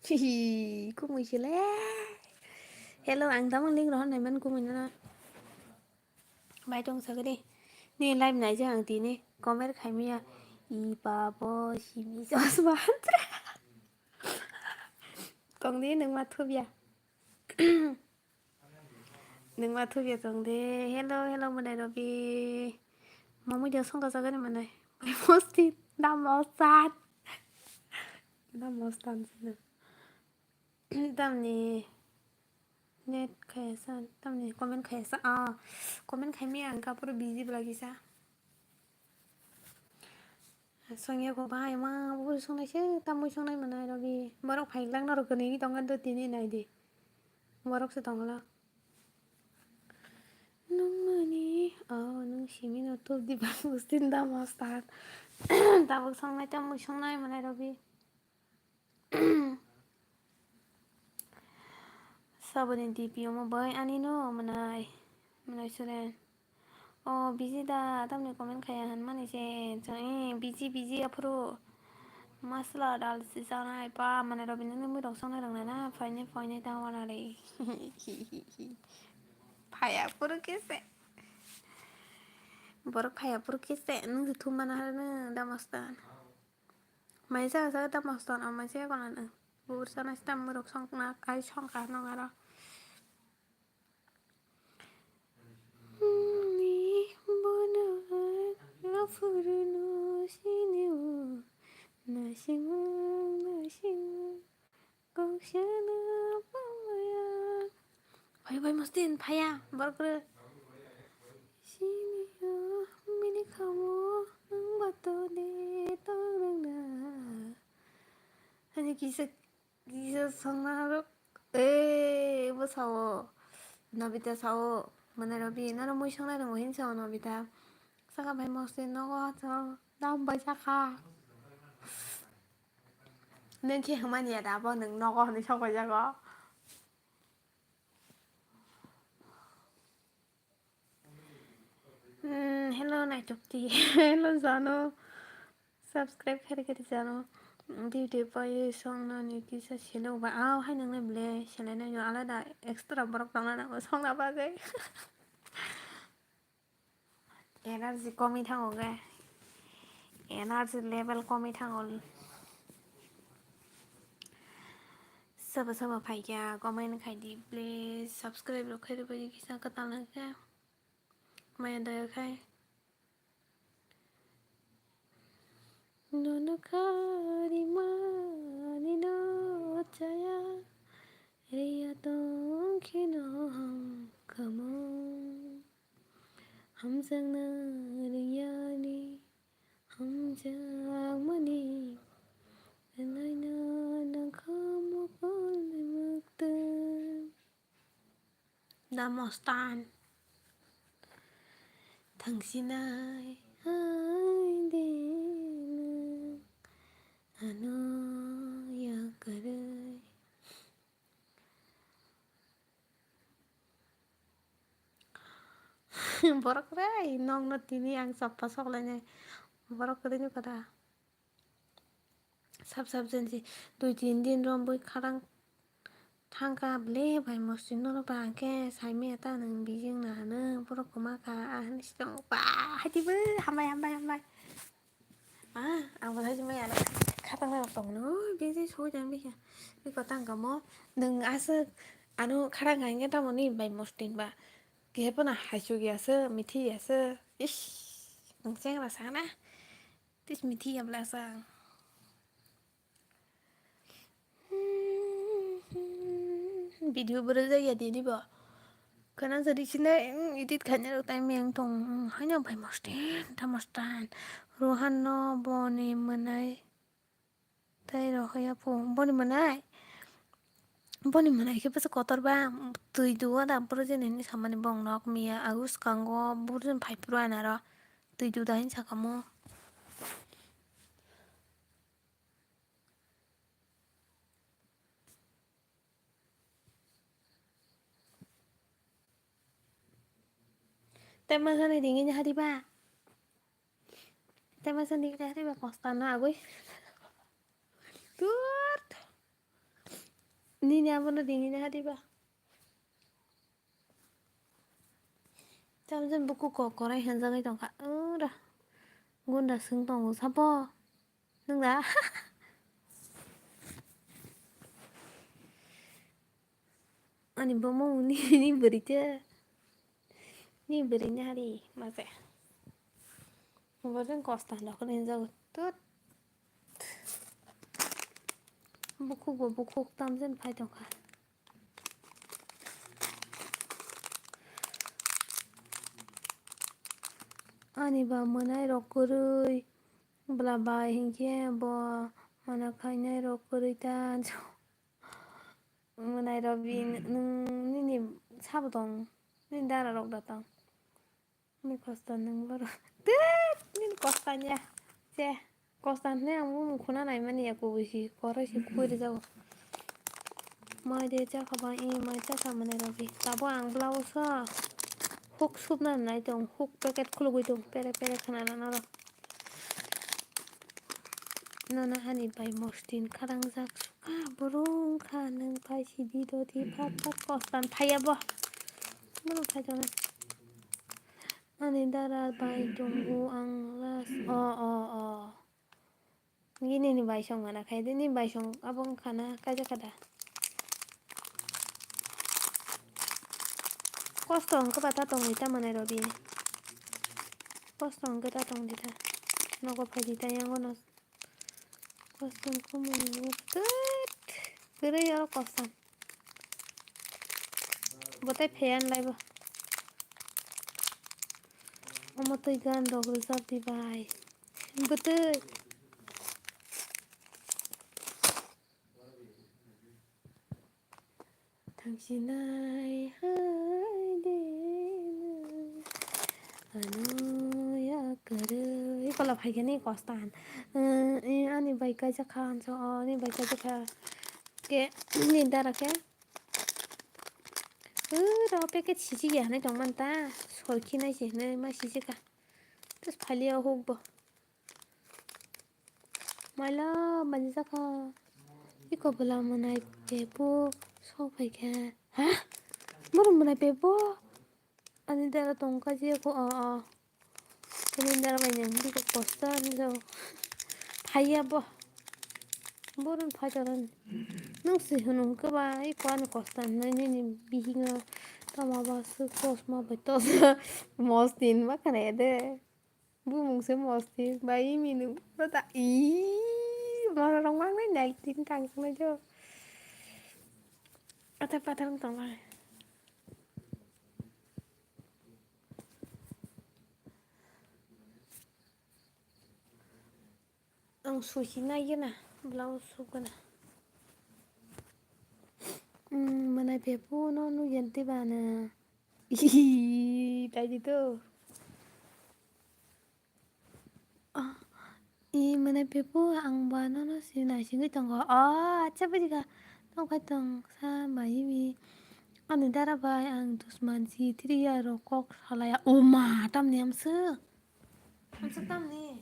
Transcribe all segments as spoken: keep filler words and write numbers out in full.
Hihi, kumui sile. Hello, ang tamang link rohor naiman kumui nana. Bai tong sagadi. Ni live naijak ang tini. Comment khaimaya. I babo, simi chosma. Tongdi nang ma thubya. Nang ma thubya tongdi. Hello, hello, mwnai Robi. Mamui dia songka jagani mwnai. Bai mosti. Dam mostan. Dam mostan sina. Tamni net khayasa, tamni comment khayasa. Ah, comment khaimaya ang kapur busy belagisa. Songya ko bahai ma bubur songnai se, tamui songnai mwnai Robi. Borok phaiglak norok gwnwi tongkha do tini naidi. Borok se tongla. Nung mani, oh, nung simi no tup di bang ustin da mostan. Tabuk songnai tamui songnai mwnai Robi. Saboni D P omo bai ani no mwnai, mwnai suren. O busy da, tamni comment khaya han mani se, chwng, eh, busy, busy aphuru. Masala dal si chanai pa, mane Robi nini mui rok songnai rok nana, phainai, phainai ta wana re. Phaya phuru khe se. Borok phaya phuru khe se, nung se thum mana hare nung da mostan. Mai saka saka ta moston, amai saka kono nang. Bubur sana sita murok songkna, ai songka nong aro. Ni bono la furu no sini o. Nasing, nasing. Kok sana pamaya. Phai, phai, mostin, phaya, borok rw. Sini o, mini khamu, nang bato de, tong nang na. Hani kisa, kisa songna rok. Eh, bo sao. Nobita sao. Mane Robi, noro mui songnai rwngo hin sao Nobita. Saka bai mostin nogo sao. Dam bai saka. Neng khe hwnmani ya da bo neng nogo hwnwi sok bai jago. Hmm, hello, Naitokti. Hello, Jano. Subscribe khairi khairi Jano. Video pai songna ni kisa selo ba. Aw, hai nang le ble, sele na yo alada extra borok tong na bo songna bagwi. Energy komi thango ge. Energy level komi thango. Sabo sabo phaikya comment khai di please. Subscribe rok khai rwbai kisa kwtal khe. Maya daya khai. Nono kari mani no chaya. Riya tong kheno ham kamo. Hamjakna rwngya ni hamjakmani, naina nangkha mokol ni mwktwng. Da mostan. Thangsinai hai de nwng ano yakarwi. Borok rei, nokno tini ang chappa soklainai. Borok kwrwini kwra. Sap sap jensi dui tin din romwi kharang thangkha ble bai mosri norok ba hwnkhe saimaya ta nwng bijing na hwnwi borok kwma kha, ah, hinwi si tongo ba, haitibo hambai, hambai, hambai. Ah, ang bo hai maya na khatang na tong no, bisi soi jang bikha. Biko tang kamo, nwng aswk ano khara ngai nge tamo ni bai mostin ba. Khe phano haisu ya se, mithi ya se. Ish, nwng chengra sana. Tis mithi ya bla sa. Video bwrwi jaya dini bo. Kana jadi sini edit khaina rok time yang tong. Hanya bai mostin, ta mostan. Rohan no boni mwnai. Tei rohoya po boni mwnai. Boni mwnai khe bwswk kotor ba, twi duo da bwrwi jani hinwi samani bong nok miya agu swkango bwrwi jani phai phuru anaro twi du da hinwi sakamo. Tei masa ni ringini hadi ba. Tei masa ni ringini hadi ba kosta no agui. Tur. Nini abono ringini hadi ba. Tamjani buku kok korai hinjagwi tongkha. Ura. Gunda swng tongo sabo. Nwng da? Ani bomo ni, ni bwrwi te. Ni bwrwi ni hari mase. Bo jeng kosta hinwi hinjago. Tut. Bukhuk bo bukhuk tamjani phai tongkha. Ani ba mwnai rok kwrwi bwla bai hinkhe bo mana khainai rok kwrwi ta. Mwnai Robi, nwng nini sabo tong, nini dara rok da tong. Nini kosto nwng boro. Tet, nini kosto niya. Che, kosto hwnwi ang bumung khuna naimani ya kubui si, korai si kubui rijao. Mai de chakha ba, i mai chakha mwnai Robi. Tabo ang blouse o hook supna nai tong, hook packet khulugui tong, pere pere khna na norok. Nono ani bai mostin kharang jak sukha, borong kha nwng pai sidi dodi phat phat kostan phaiya bo. Bono phai tongna. Ani dara bai tongo ang last. O, o, o. Nini ni bai song mana khai di, ni bai song abo wngkha na kaisa kada. Kosto wngkha ba ta tongwi ta mwnai Robi. Kosto wngkha ta tong di ta. Nogo phai di ta yango no. Kosto wngkha mwnai Robi. Tut. Kwrwi oro kosto. Bo tei pheya nlai bo. Omo twi gan rok rwjap di bai. Bwtwi. Thangsinai hai de nwng ano ya kwrwi. Ikola phaikhe ni kostan. Ani bai kaisa kha hansa o, ani bai kaisa kha. Ke ni dara khe. Ura, packet sijik ya hinwi tongmani ta. Soi khe nai se hinwi ma sijikha. Tus phaliya huk bo. Maila manjakha. Iko bwla mwnai pepo sok phaikha. Ha? Boro mwnai pepo? Ani dara tongkha je ko, a, a. Kalendar bai nang biko kosta hinjao. Phaiya bo. Boron phai tongani. Nung si hwnung khe ba, iko ani kosta hinwi nini bihingo tama ba swk chosma bai tosa. Mostin ma khana ya de. Bumung se mostin bai minu. Rota i. Mora rong mang nai nai tin tang sung nai jo. Ata pathar tong lai. Ang susi nai gana, blouse suk gana. Hmm, mwnai pepo no nugyan tei bana. Hihi, tai di to. Ah, i mwnai pepo ang ba nono si naisingwi tongo. Oh, acha bujikha. Tongkha tong sa bai mi. Ani dara bai ang dusman si tiri ya ro kok salaya. O ma, tamni amswk. Amswk tamni.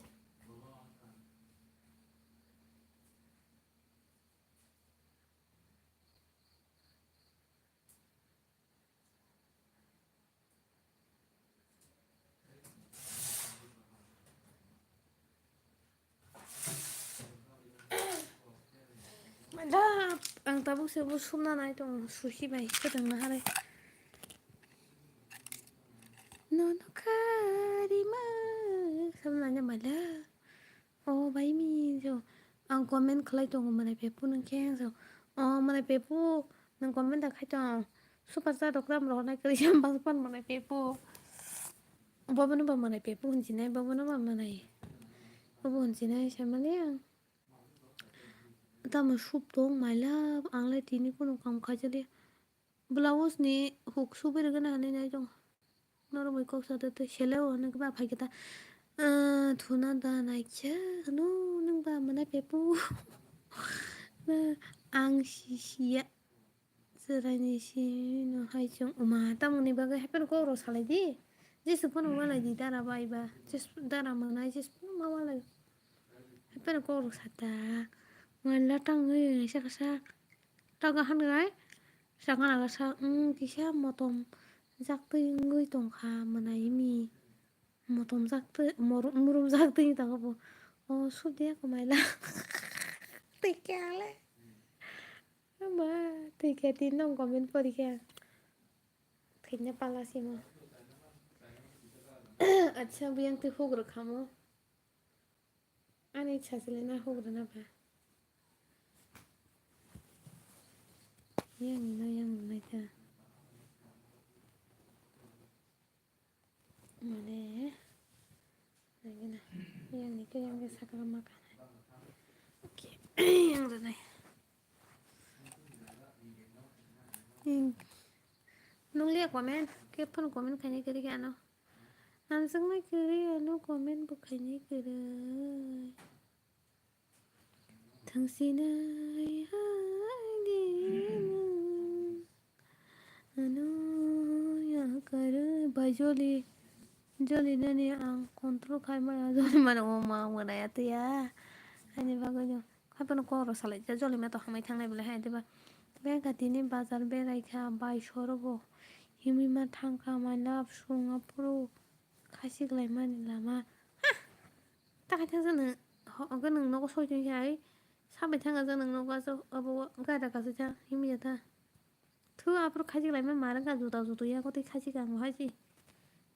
Maila, ang tabuk se bo sumna nai tong, susi bai kwtwng na hare. Nono karima, sumna nai maila. O bai mi jo, ang comment khlai tongo mwnai pepo nung khe jo. O mwnai pepo nung comment da khai tong. Super chat rok ram rok nai kwrwi sam bang pan mwnai pepo. Bobo no ba mwnai pepo hinjinai, bobo no ba mwnai. Bobo hinjinai samani ang. Tamo sup tong maila, ang le tini kunu kam khaijali. Blouse ni hook subui rwgana hinwi nai tongo. Norok bai kok sa twi twi sele o hinwi ba phai khe ta, "Ah, thuna da nai khe hwno nwng ba mwnai pepu." Ba ang si siya. Chwraini sino hai chwng uma tamoni bagwi hapheno kok rok salai di. Jesuk phano walai di dara bai ba. Jes-, dara mwnai jesuk phano ma walai. Hapheno kok rok sa ta. Maila tangwi sa kasa. Taga hanai. Sakana kasa, "Wng, kisa motom jak twi wngwi tongkha mwnai mi." Motom jak twi, mor-, murum jak twi tongo bo. O, sudi ako maila. Twi khe ale. Ama, twi khe twi nong comment pori khe. Thwina pala simo. Acha, biyang twi huk rwkhamo. Ani sajili na huk rwna ba. Yang no, yang no ta. Mane, nangina, yang ni ke yang ke sakra ma kanai. Okay, yang rwnai. Yang, nung liya comment, ke phone comment khainai kwrwi ke ano. Ang swngnai kwrwi ano comment bo khainai kwrwi. Thangsinai hai di nwng. Ano yakarwi bai joli, joli nani ang control khai maya, joli mani o ma mwnaya twiya. Ani bagwi no. Haiphano kok rok salai ja, joli ma to hamai thangnai belai hai diba. Bengkha tini bazar berai kha, bai soro bo. Himwi ma thang kha, my love, sung aphuru. Khasi kwlai mani lama. Ha! Takai thang jani, ho-, hwnkhe nwng nogo soi tong khe ai. Sabai thang aja nwng nogo aja abo gada kasai tha, himya tha. Thu aphuru khajik laima mare ka juta jutu ya kotwi khajik ang bo haji.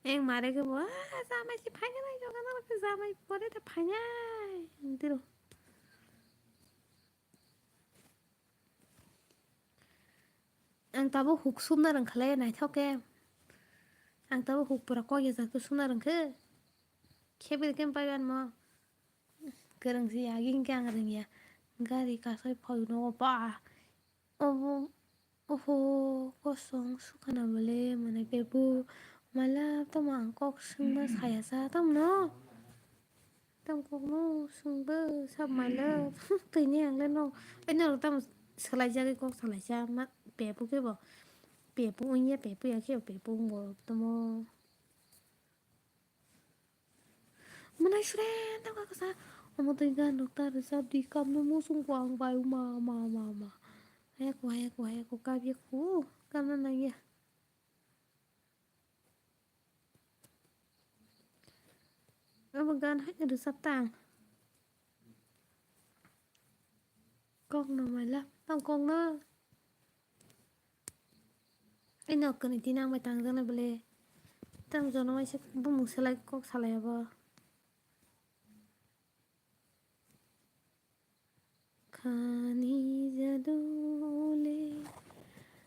Eng mare khe bo, "Ah, jamai si phainai, joga nang khe jamai pore ta phainai," hwntwi rw. Ang tabuk huk sumna rwngkha le naithok khe. Ang tabuk huk pura kok ya jak sumna rwngkhe. Khebel khe pai anmo. Kwrwng si agi hwnkhe ang rwngya. Gari kasai phai nogo ba. Obo, oho, kosong sukana bole mwnai pebu. Mala tamo ang kok swngma saya sa tamno. Tam kokno swngbo sab maila tini ang le no. Ai norok tamo swlai jagwi kok salaisa ma pepu khe bo. Pepu wngya pepu ya khe pepu wngbo tamo. Mwnai sure tamo kaka sa. Omo twi gan rok ta rwchap di kamno musung ko ang bai ma ma ma ma. Haya ko haya ko haya ko kap ya ko kamna nangya. Omo gan hai rwchap tang. Kokno maila tang kokno. Ino kani tini ang bai tang jana bole. Tang jono waisa bumung selai kok salai abo. Khani jadole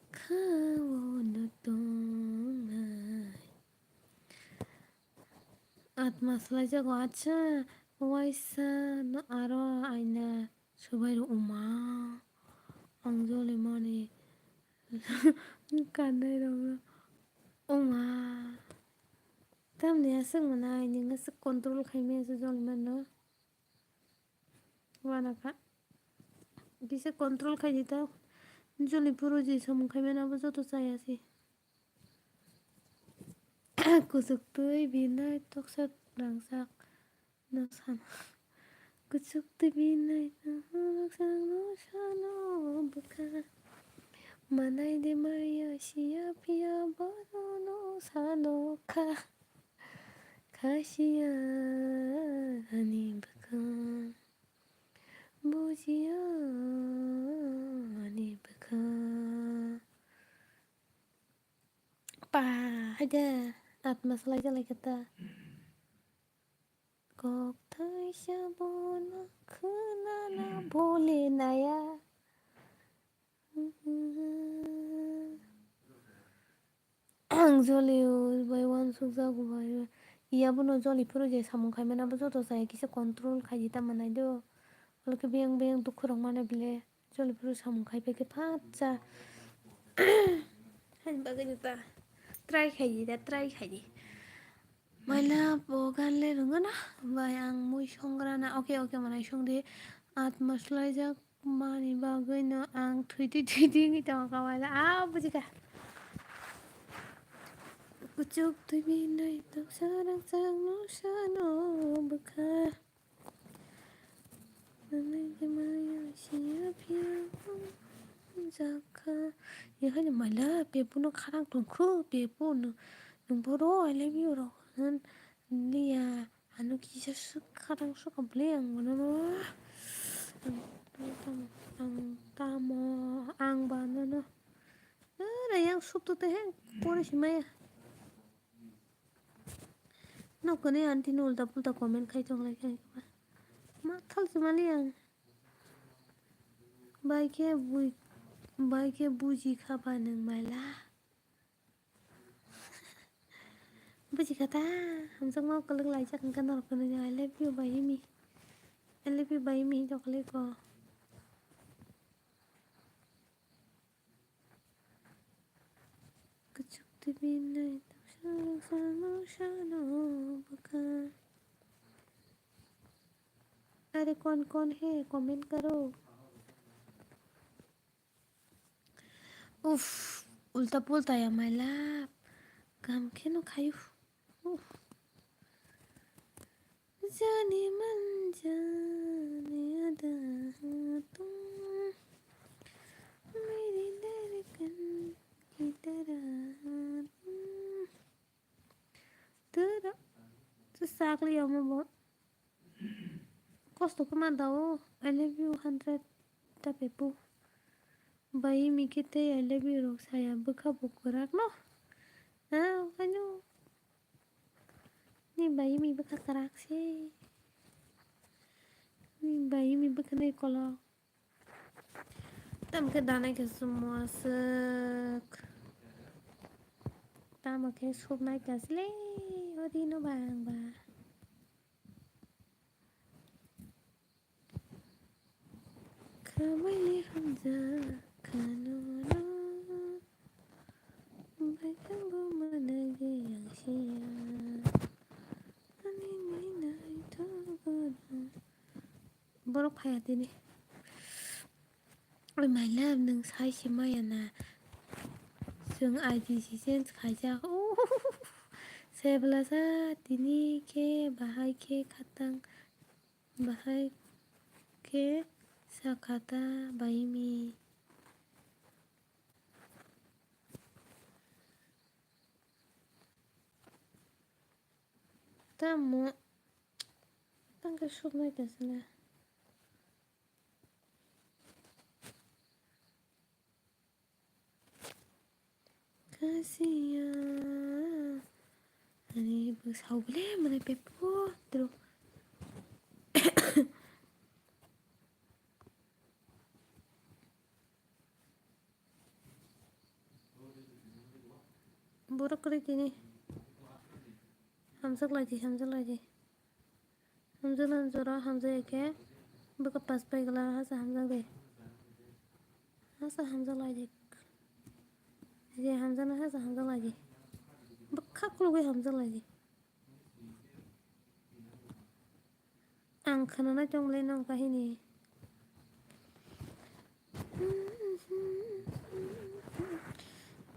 khaono tongnai. Atma swlaijago, acha, waisa no aro aina swbai rw uma. Ang joli mani kanai rok no uma. Tamni aswk mwnai, nwng aswk control khai maya se joli mano. Uanakha. Kisa control khai di ta. Joli phuru je samung khai mano abo joto chaya se. Kuchuk twi binai toksa rangchak no sano. Kuchuk twi binai toksa rangchak no sano bwkha. Manai de maya siya phiya bono no sano kha. Khasiya ani bwkhang, bujiya ani bwkhang. Pa, haida, atma swlai jalai khe ta. Kok thaisa bono khwnana bole naya. Ang joli bai uansukjago bai. Iya bono joli phuru je samung khaimani abo joto chaya kisa control khaidi tamo naido. Ulo khe biyang biyang dukhu rok mano bile. Chol bru samung khai pai khe phatsa. Hani bagwi no ta. Try khai di da, try khai di. Maila bo gan le rwngana. Bai ang mui songrana. Okay, okay, manai song di. Atma swlaijak mani bagwi no ang thwi thwi thwi thwi wngwi tongkha maila. Ah, bujikha. Kuchuk twi binai toksa rangchak no sano bwkha. Nang khe maya sia phiya jakha. Yakhani maila pepo no kharang tongkhu, pepo no, nung boro I love you rok hwn liya. Ano kisa swk kharang swk bwle ang bono no. Ang tamo, ang tamo, ang ba nono. Ora yang sup to te he pore si maya. Nokoni aunty no ulta pulta comment khai tong lai khai kha. Ma thal se mali ang. Bai khe bui, bai khe buji kha ba nang maila. Buji kha ta, hamjak ma kwlwk laijak hwnkha norok hwnwi I love you bai mi. I love you bai mi hinwi tong kha lai ko. Kuchuk twi binai toksa rangchak no sano bwkha. अरे कौन कौन है कमेंट करो। Uff, ulta pulta ya my love. Kam kheno khayu. Uff. जाने मन जाने अदा तुम मेरी धड़कन की तरह तुम। Tara. Sakli amo bo. Kosto khe man da o. I love you hundred ta pepo. Bai mi khe tei I love you rok saya bwkha bo kwrak no. Ha, okhai no. Ni bai mi bwkha kwrak se. Ni bai mi bwkha nai kolok. Tamo khe danai khe chumui aswk. Tamo khe sopnai khe asle o rino bang ba. Khamali hamjak khano no. Baikang bo manai ge yang siya. Ani ni nai to gono. Borok phaya tini. Oi my love, nwng sai se maya na. Chwng I D si change khaijak. Sebla sa tini khe bahai khe khatang, bahai khe sa khata bai mi. Tamo tangka suknai kasla. Kasiya. Ani bo saubole mane pepo tro. Borok kwrwi tini. Hamjak lai di, hamjak lai di. Hamjak lai jora hamjak ya khe. Bwkha pas pai gala hasa hamjak de. Hasa hamjak lai di. Je hamjak na hasa hamjak lai di. Bwkha khulugwi hamjak lai di. Ang khwnanai tongmani nong kahini.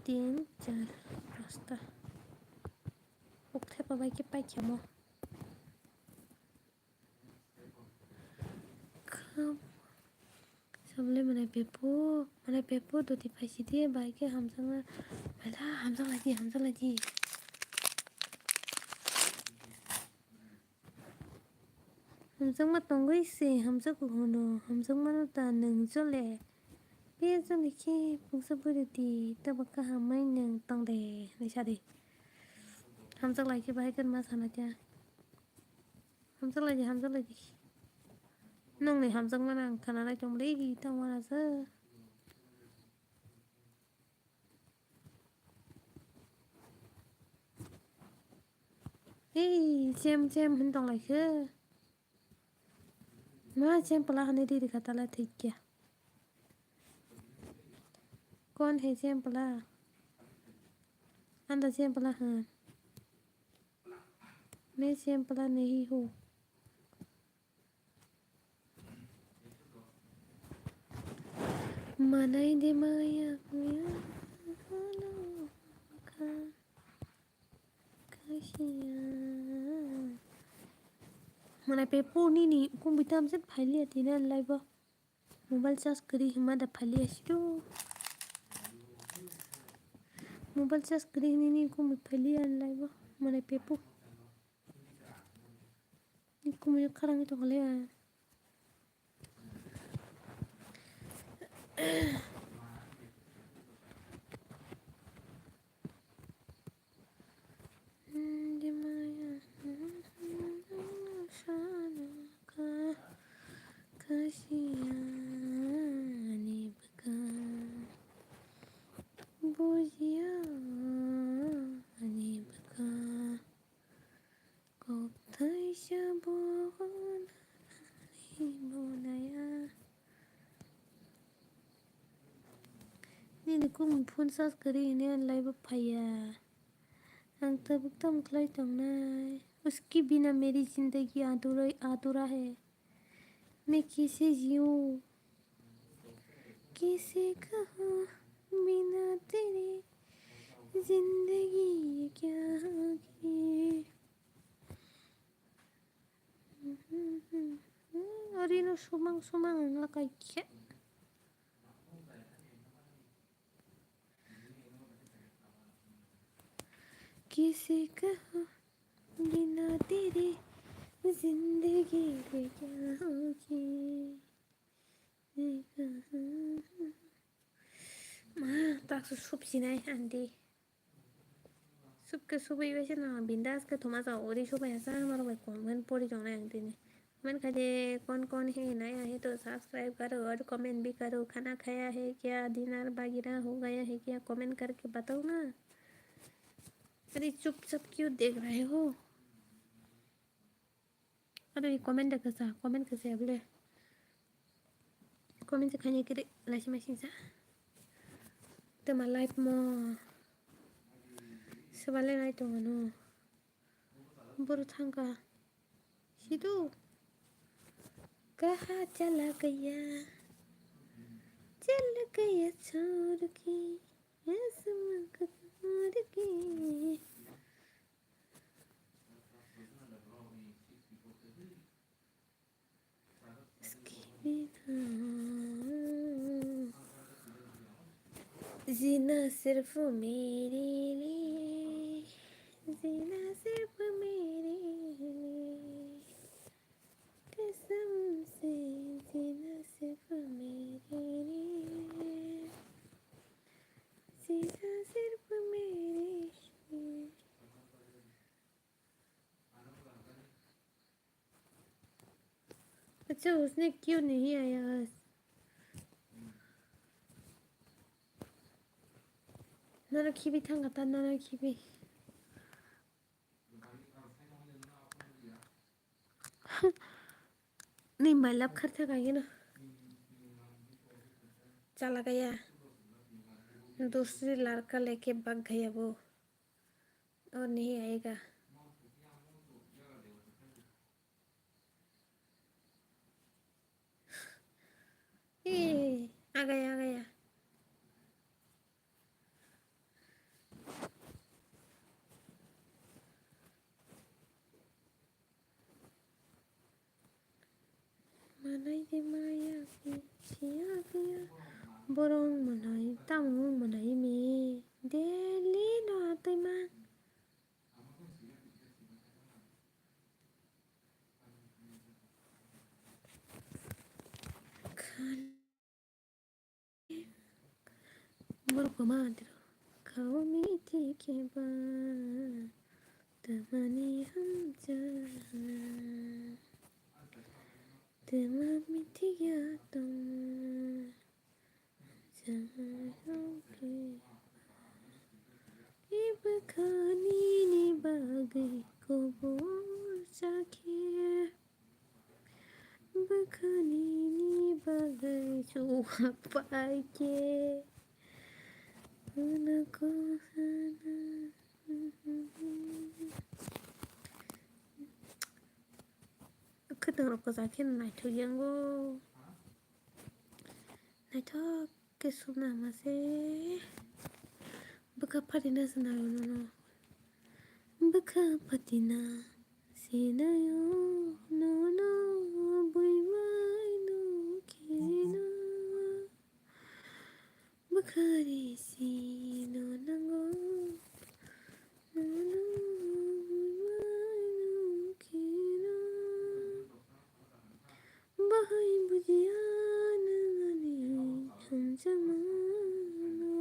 Tin, char, pasta. Ukthepa bai khe paikha mo. Kham. Sabole mane pepo, mane pepo doti phaisidi bai khe hamjakna. Mela hamjak laidi, hamjak laidi. Hamjakma tongwi se hamjago hwno, hamjakmano ta nwng jole. Be jole khe pungsa bwrwidi, tabo kahamai nwng tongde, hinwi sadi. Hamjak lai khe bahai khe ma sana khe. Hamjak lai di, hamjak lai di. Nongni hamjakmano ang khana nai tongmani, tamo rasa. Ei, chem chem hin tong lai khe. Ma chempla hani riri kha tala thik kya? Kon hai chempla? Anda chempla ha? Me chempla nahi ho. Manai de maya kuya halo ka kasiya. Mana pepo nini kum bitam set phaili atina laibo. Mobile charge kari hima da phaili asido. Mobile charge kari nini kum phaili an laibo. Mana pepo. Kumui kharang tongkha le. Bujiya ani bwkha. Kokthai sa bo nani bo naya. Nini kum phone charge kari hini an laibo phaiya. Ang tabuk tam khlai tongnai. Uski bina meri zindagi adhura, adhura hai. मैं किसे जीऊँ, किसे कहूँ, बिना तेरे जिंदगी क्या होगी। Ari no sumang sumang ang lakai khe. किसे कहूँ बिना तेरे जिंदगी भी क्या होगी। Ma, tak su sup sinai andi. Sup ke sup iwa sino bindas ke thoma sa ori sup ya sa maro bai comment pori jona yang tini. Comment khaje kon kon hai naya hai to subscribe karo aur comment bhi karo. Khana khaya hai kya? Dinner bagira ho gaya hai kya? Comment karke batao na. Are chupchap kyun dekh rahe ho? Are comment dekh sa, comment dekh sa bole. Comment se khanya kiri lasi masing sa. Te ma life mo. Sebale nai to ano. Boro thangka. Situ. Kaha chala gaya? Chala gaya chhod ke? Aasman ka taar ke? जीना सिर्फ मेरे लिए, जीना सिर्फ मेरे लिए, कसम से जीना सिर्फ मेरे लिए, जीना सिर्फ मेरे लिए। अच्छा, उसने क्यों नहीं आया आज? Nana khibi thangkha ta, nana khibi. Ni mailap khartha kagina. Chala gaya. Dusri larka leke bhag gaya wo. Aur nahi aayega. Ee, agaya, agaya. Manai de maya khe siya phiya, borok manai tamo manai me, daily no atwi man. Borok kwma antiro. Khao mithi khe ba twmani hamjakna. Twma mithi ya tong. Bwkha nini bagwi kobor chakhe, bwkha Paike. Khwtwng rok kwchak khe naithok yango. Naithok khe sumna ma se. Bwkha phatina se naio nono. Bwkha phatina se naio nono. Buimai no kheno. Bwkhari sino nango, nono buimaino kheno. Bahai bujiya nang ani hamjakmano.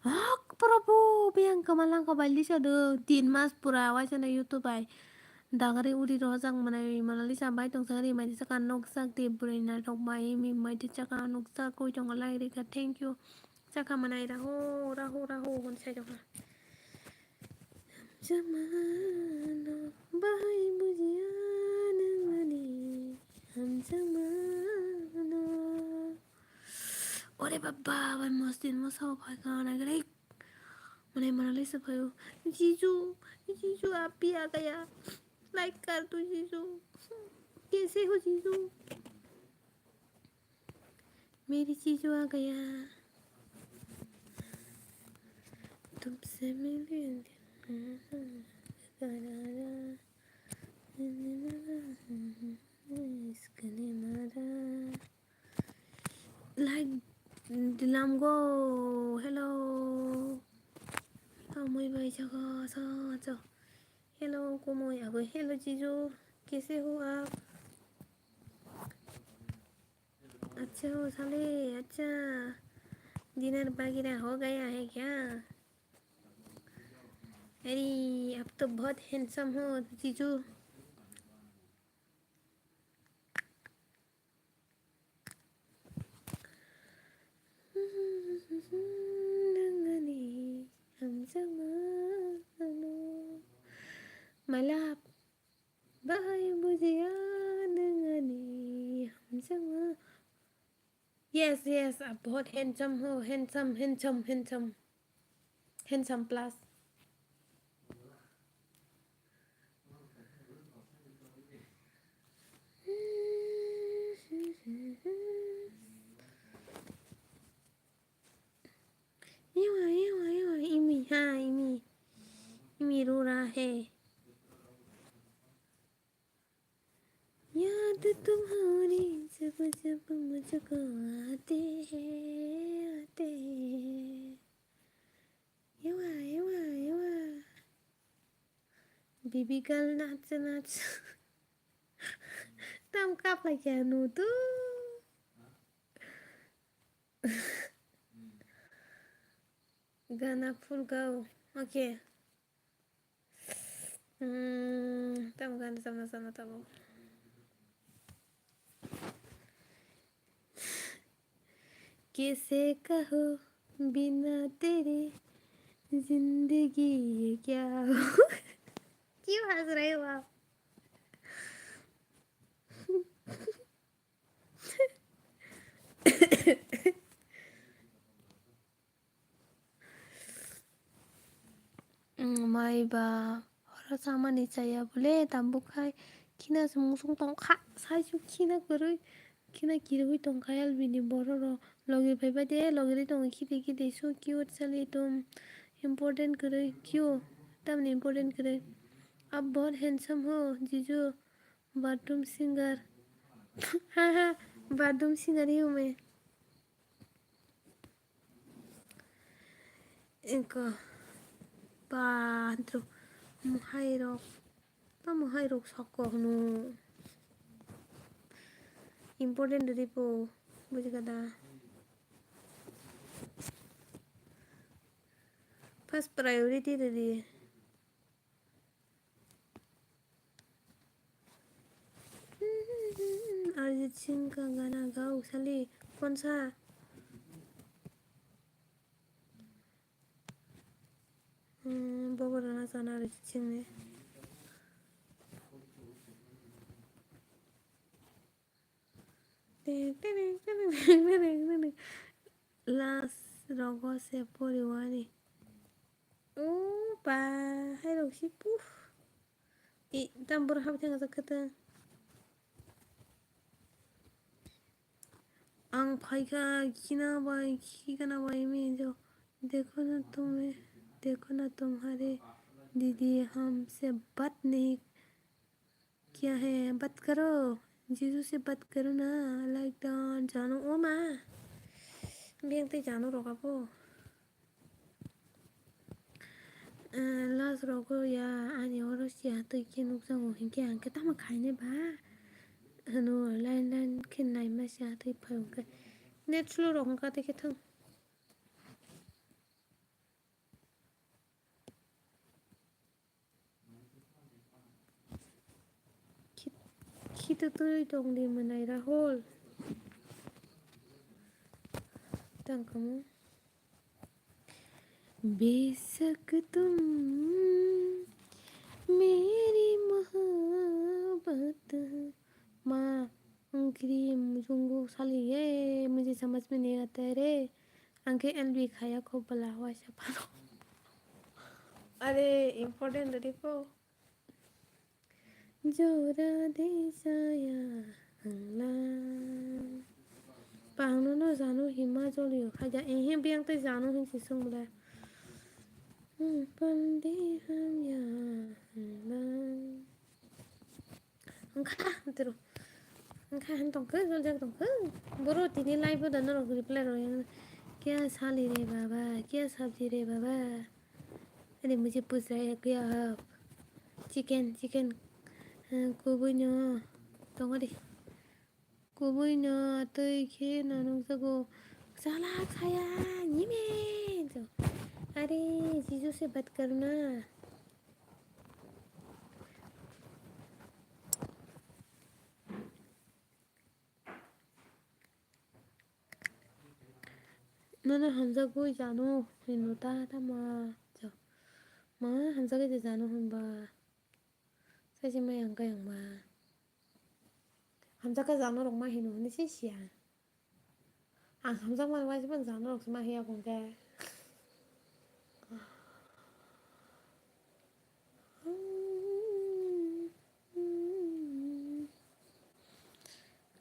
Oh, Prabhu, biyang kwma langkha bai lisa do, tin mas pura waisa na YouTube bai. Dagari uri rojak manai Monalisa bai tong sakni mai saka noksak de bwrwi naithok mai mi mai de chaka noksak koi tongo lai rika thank you chaka manai raho raho raho hwn sai tongkha. Hamjakmano bahai bujiya nang ani hamjakmano. Ore baba bai mostin mosa bai kana gre. Mane Monalisa phaio, "Jiju, Jiju, aap bhi aa gaya. Like kar do, Jiju. Kaise ho, Jiju? Meri Jiju aa gaya. Tumse mile dil karara. Iske ne mara." Like dilam go. Hello. Tamoi bai jaga sa sa. Hello, kumoi abo. Hello, Jiju. Kaise ho aap? Achha ho sale, achha. Dinner bagira ho gaya hai kya? Arey, aap to bahut handsome ho, Jiju. Nangani hamjakmano. My love, bahai bujiya nangani hamjakma. Yes, yes, a bahut handsome ho, handsome, handsome, handsome. Handsome plus. Ewa, ewa, ewa, imi, ha, imi. Imi ro raha hai. Yaad tumhari jab jab mujhko aate hain, aate hain. Ewa, ewa, ewa. Baby girl, nach, nach. Tam kaplai khe ano tu. Gana full go. Okay. Hmm, tam gana sama sama tabo. Kaise kaho bina tere zindagi ye kya ho? Kyun has rahe ho aap? Mai ba horo chamani chaya bole, tambuk hai khina se mungsung tongkha, saisu khina kwrwi, khina kirwi tongkha L B ni borok rok. Logi phaibai de, logi rwi tongo, khide khide, so cute sali tum, important kwrwi, kyo, tamni important kwrwi. Ab bahut handsome ho, Jiju, bathroom singer. Ha ha, bathroom singer hi hu main. Eko ba dro mohai rok ba mohai rok soko hwno important ripo bujikha da first priority ridi. Arijit Singh ka gana gao sali konsa. Hmm, bobo rana sana Arijit Singh ni. Last rogo se poriwani. O ba, hai rok si puf. I, tam boro hap thang jak khe ta. Ang phaikha khina bai, khikana bai mi jo. Dekho na tum, dekho na tumhare didi hamse baat nahi kiya hai, baat karo. Jisu se baat karo na, like dan jano o ma. Biyang tei jano rok abo. Eh, last rogo ya ani oro siya twi khe nukjago hinkhe ang khe tamo khainai ba. Hwno line line khe naima siya twi phai hwnkhe. Net slow rok hwnkha tei khe thang. Khitutwi tongdi mwnai Rahul. Tangkamo. Besak tum meri mohabbat. Ma, ang kiri mujungo sali ye, mujhe samajh mein nahi aata re. Ang khe L B khaya kho bala waisa phano. Are important dadi ko. Jora de saya hangla. Pangno no jano hima jolio khaja. Ehe biyang tei jano hin si sung bwle. Hmm, pande hamya hangla. Wngkha, tiro. Wngkha, han tongkha, joljak tongkha. Boro tini live o da norok reply rok yang. Kya sali re baba, kya sabji re baba. Ani mujhe puch raha hai kya aap? Chicken, chicken. Eh, kubui no. Tongo di. Kubui no twi khe no nukjago. Chalak saya, nyime. Are, Jisu se bat karna. Nono hamjagwi jano hino ta tama. Ma hamjagwi de jano hwnba. Saisi mai ang khe ang ba. Hamjakhe jano rok ma hino hwnwi se siya. Ang hamjakmani waisa phano jano rok se ma hiya kung khe.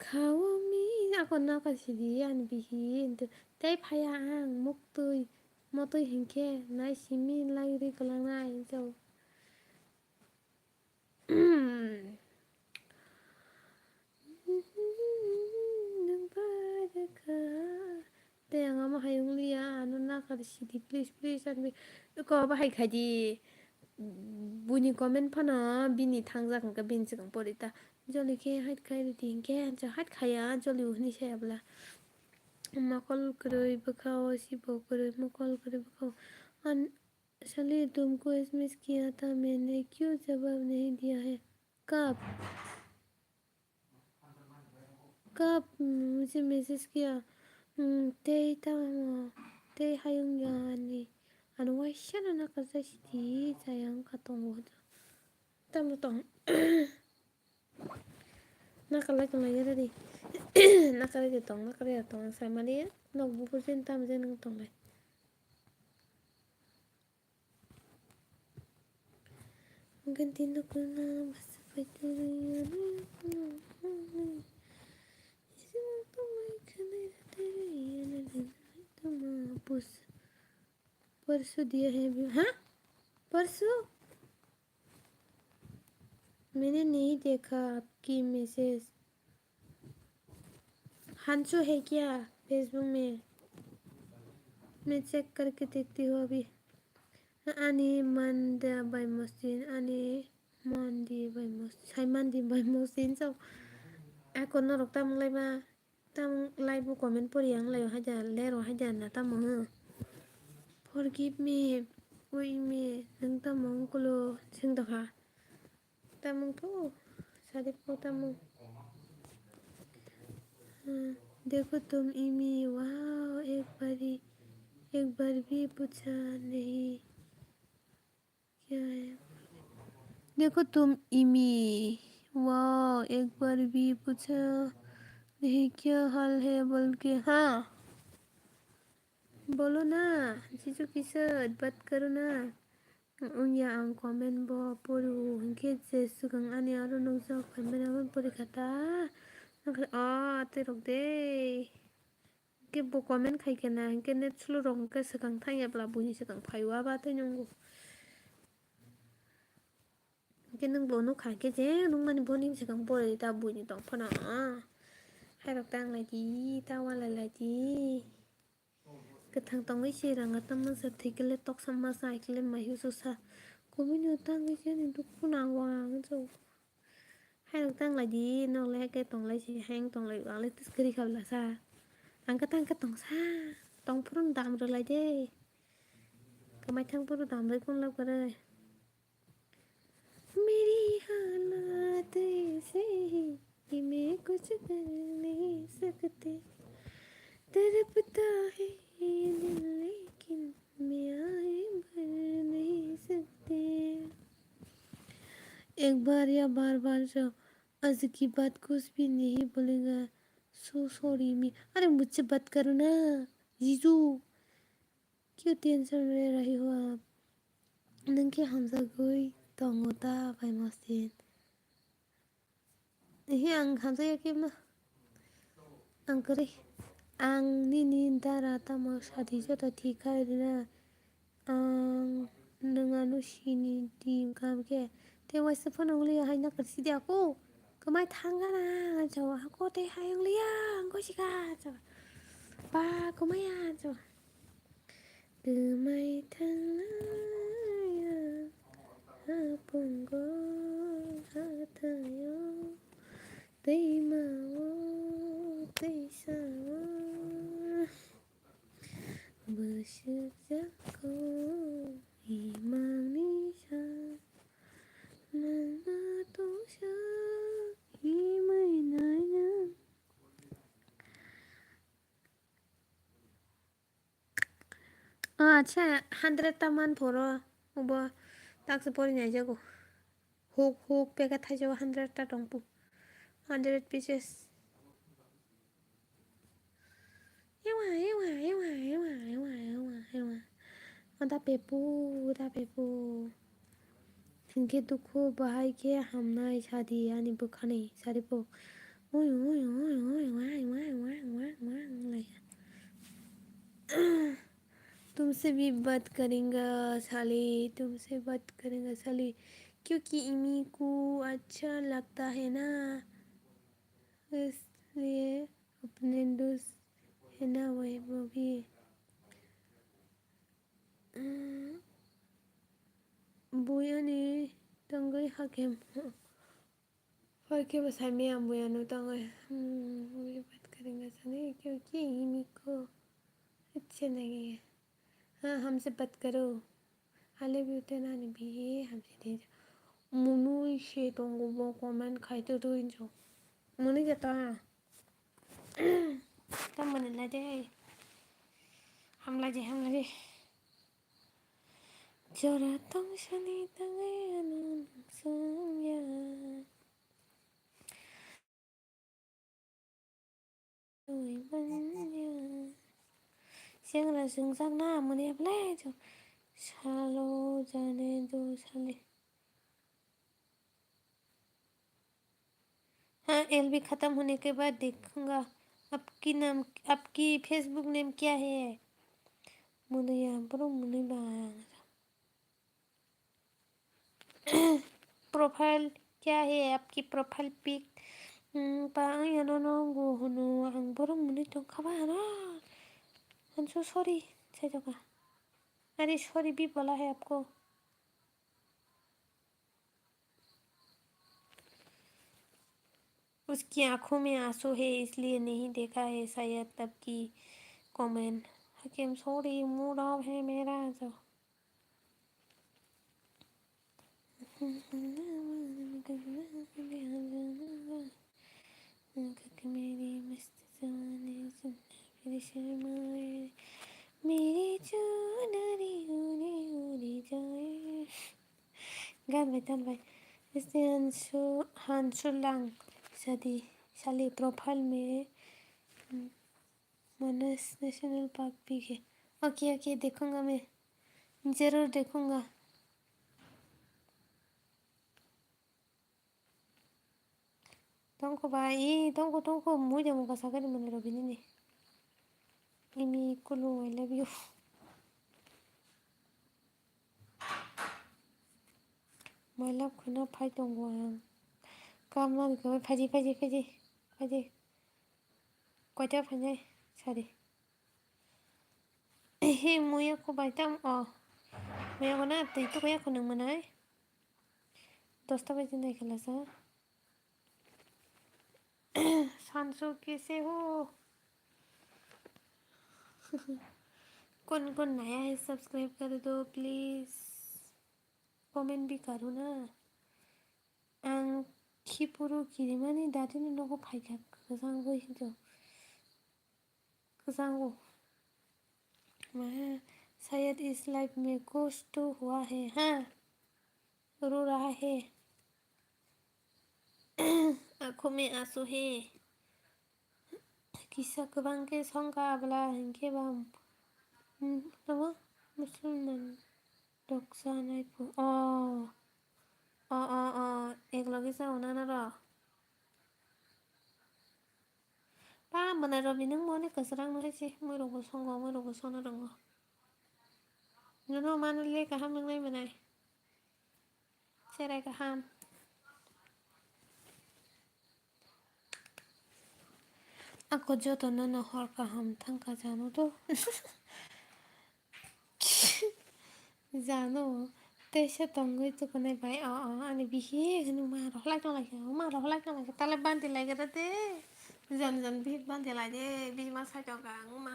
Khaomi ako naka sidi ani bihi hintu tei phaya ang muktwi motwi hinkhe nai simi lai ri kwlangnai hinjao. Nang bai rwkha. Tei ang omo hai wng liya, ano nakar sidi, please, please, ani ko bahai khai di. Buini comment phano bini thangjak hwnkhe bini swkang pori ta. Joli khe hait khai rwdi hinkhe, hait khaya, joli hwnwi saya bwla. Mokol kwrwi bwkha o, sibo kwrwi mokol kwrwi bwkha o. An-, Sali, तुमको एसएमएस किया था मैंने, क्यों जवाब नहीं दिया है? कब? Kap, mm, mujhe message kiya. Mm, tei tamo, tei hayung ya ani. Ano waisa no nakar jai sidi, jayang ka tongo. Tamo tong. Nakar lai tong lai ya di. Nakar lai tong, nakar lai tong. Sai mali ya. Nok bukur jin tam jin tong lai. Ganti no kuna basa pai tu ya. Isi mo to mai khana ya tere ya na de na to ma pus. परसों दिया है अभी, हाँ? परसों? मैंने नहीं देखा आपकी मैसेज। हांसो है क्या Facebook में? मैं चेक करके देखती हूँ अभी। Ani manda bai mosin, ani mandi bai mosin, sai mandi bai mosin, so. Ako norok tamung lai ma. Tamo lai bo comment pori yang lai o haida lero haida na tamo. Forgive me, ui me, nang tamo ungkulo sing tokha. Tamo to sadi po tamo. हाँ, देखो तुम Emmy, wow, एक बारी, एक बार भी पूछा नहीं। क्या है? देखो तुम इमी, वाओ, एक बार भी पूछा ये क्या हाल है बोल के, हाँ? बोलो ना, जीजू के साथ बात करो ना। Wngya ang comment bo pori o, hinkhe je swkang ani aro nukjak phaimani abo pori kha ta. Nokhe o twi rok de. Hinkhe bo comment khai khe na, hinkhe net slow rok hinkhe swkang thangya bla buini swkang phai o abo tei nungo. Hinkhe nwng bo nukha hinkhe je nukmani boni swkang pori ta buini tong phano. Hai rok ta wng lai di, ta walai lai di. Kwthang tongwi se ranga tamo sa thwikhe le toksa masa aikhe le maihu susa. Kubui no tangwi se ani dukhu nango ang jo. Hai rok tang lai di, nok le hai khe tong lai se, hai wng tong lai, ang le tis kwrwi kha bwla sa. Ang khe tang khe tong sa, tong phuru no dam rw lai de. Kwmai thang phuru dam rw kun lab kwrwi. मेरी हालत ऐसे ही कि मैं कुछ कर नहीं सकती। तड़पता है ये दिल लेकिन मैं आए भर नहीं सकती। एक बार या बार बार जो आज की बात कुछ भी नहीं बोलेगा। So sorry me। अरे मुझसे बात करो ना जीजू। क्यों टेंशन ले रही हो आप? Nang khe hamjagwi tongo ta bai Masin? Ehe, ang hamjakya khe ma. Ang kwrwi. Ang nini dara tamo sadi joto thik khai rina. Ang nwng ano sini di kam khe. Tei waisa phano wngli hai nakar sidi ako. Kwmai thangana jawa ako tei hai wngli ya ang ko sika jawa. Ba kwmai ya jawa. Kwmai thangnai ang apungo hathaio, twimawo twisao bwswk jako imangni sa nangma tongsa imai nainang. O acha, hundred ta man phoro, obo taksa pori naijago. Huk, huk, packet thaisa o hundred ta tong pu. Hundred pieces. Ewa, ewa, ewa. O da pepu, da pepu. Hinkhe dukhu bahai khe hamnai sadi ani bwkhani saripo. Oi, oi, oi, oi, wai, wai, wai, wai, wai, wai, wai. तुमसे भी बात करेंगे साली, तुमसे बात करेंगे साली, क्योंकि इमी को अच्छा लगता है ना, इसलिए अपने दोस्त है ना, वही वो भी। Bui ani tongwi hakem. Hoi khe bo saimaya bui ano tongwi. Hmm, bui bat karinga sani, क्योंकि इमी को अच्छा लगेगा। हाँ, हमसे बात करो। I love you te nani bihi hamsi de. Munui se tongo bo comment khai to to injo. Munui ke ta. Tamani lai de. Hamlai de, hamlai de. Jora tong sani tangai ano nungsung ya. Ui manya. Sengra sungjakna muni ablai jo. Salo jane do sale. हाँ, एलबी खत्म होने के बाद देखूंगा। आपकी नाम, आपकी Facebook name क्या है? Munui ya, bro, munui ba. Profile क्या है आपकी profile pic? Hmm, pa ang ano no go hunu ang borok muni tong kha ba ano. I'm so sorry, sai doka. अरे sorry भी बोला है आपको। उसकी आंखों में आंसू है, इसलिए नहीं देखा है शायद तब की comment। Hakim, sorry, mood off है मेरा जो। मेरी मस्त जवानी सुन, फिर शर्माए, मेरी चुनरी उड़ी उड़ी जाए। Gan bai, tan bai. Este hansu, hansu lang. Sadi, sali profile me Manas National Park भी है। ओके, ओके, देखूंगा मैं, जरूर देखूंगा। Tongkho ba, ee, tongkho, tongkho, mui de mukha sakani mane rw bini ni. Imi kulu, I love you. My love khwna phai tongo ang. Kamani khe phaidi, phaidi, phaidi, phaidi. Koita phainai sadi. He, muya ko bai tam o. Muya ko na twi to ya ko nang manai. Dosta baje nai khala sa. Sansu kaise ho? कौन कौन नया है, सब्सक्राइब कर दो please. Comment भी करो ना। Ang khipuru kirimani dadini nogo phaikha, kwchangwi hinjo. Kwchango. Maha, शायद इस लाइफ में कुछ तो हुआ है, हाँ? रो रहा है। आँखों में आंसू है। Kisa kwbang khe songkha abla hinkhe ba, hmm, tamo musulman rok chanai phu. Oh. Oh, oh, oh. Ek loge chao na norok. Pa mwnai rok ni nung mone kwswrang no hai se. Mui rok bo songo, mui rok bo sono rongo. Nono mano le kaham nung nai mwnai. Cherai kaham. Ako joto nono hor kaham thangkha jano to. Jano, teisa tongwi tukunai bai, o, o, ani bihi hwnwi ma rohlai tonglaikha, ma rohlai tonglaikha, tale bandi laigra de. Jan jan bihi bandi lai de, bini ma sai tongkha ang ma.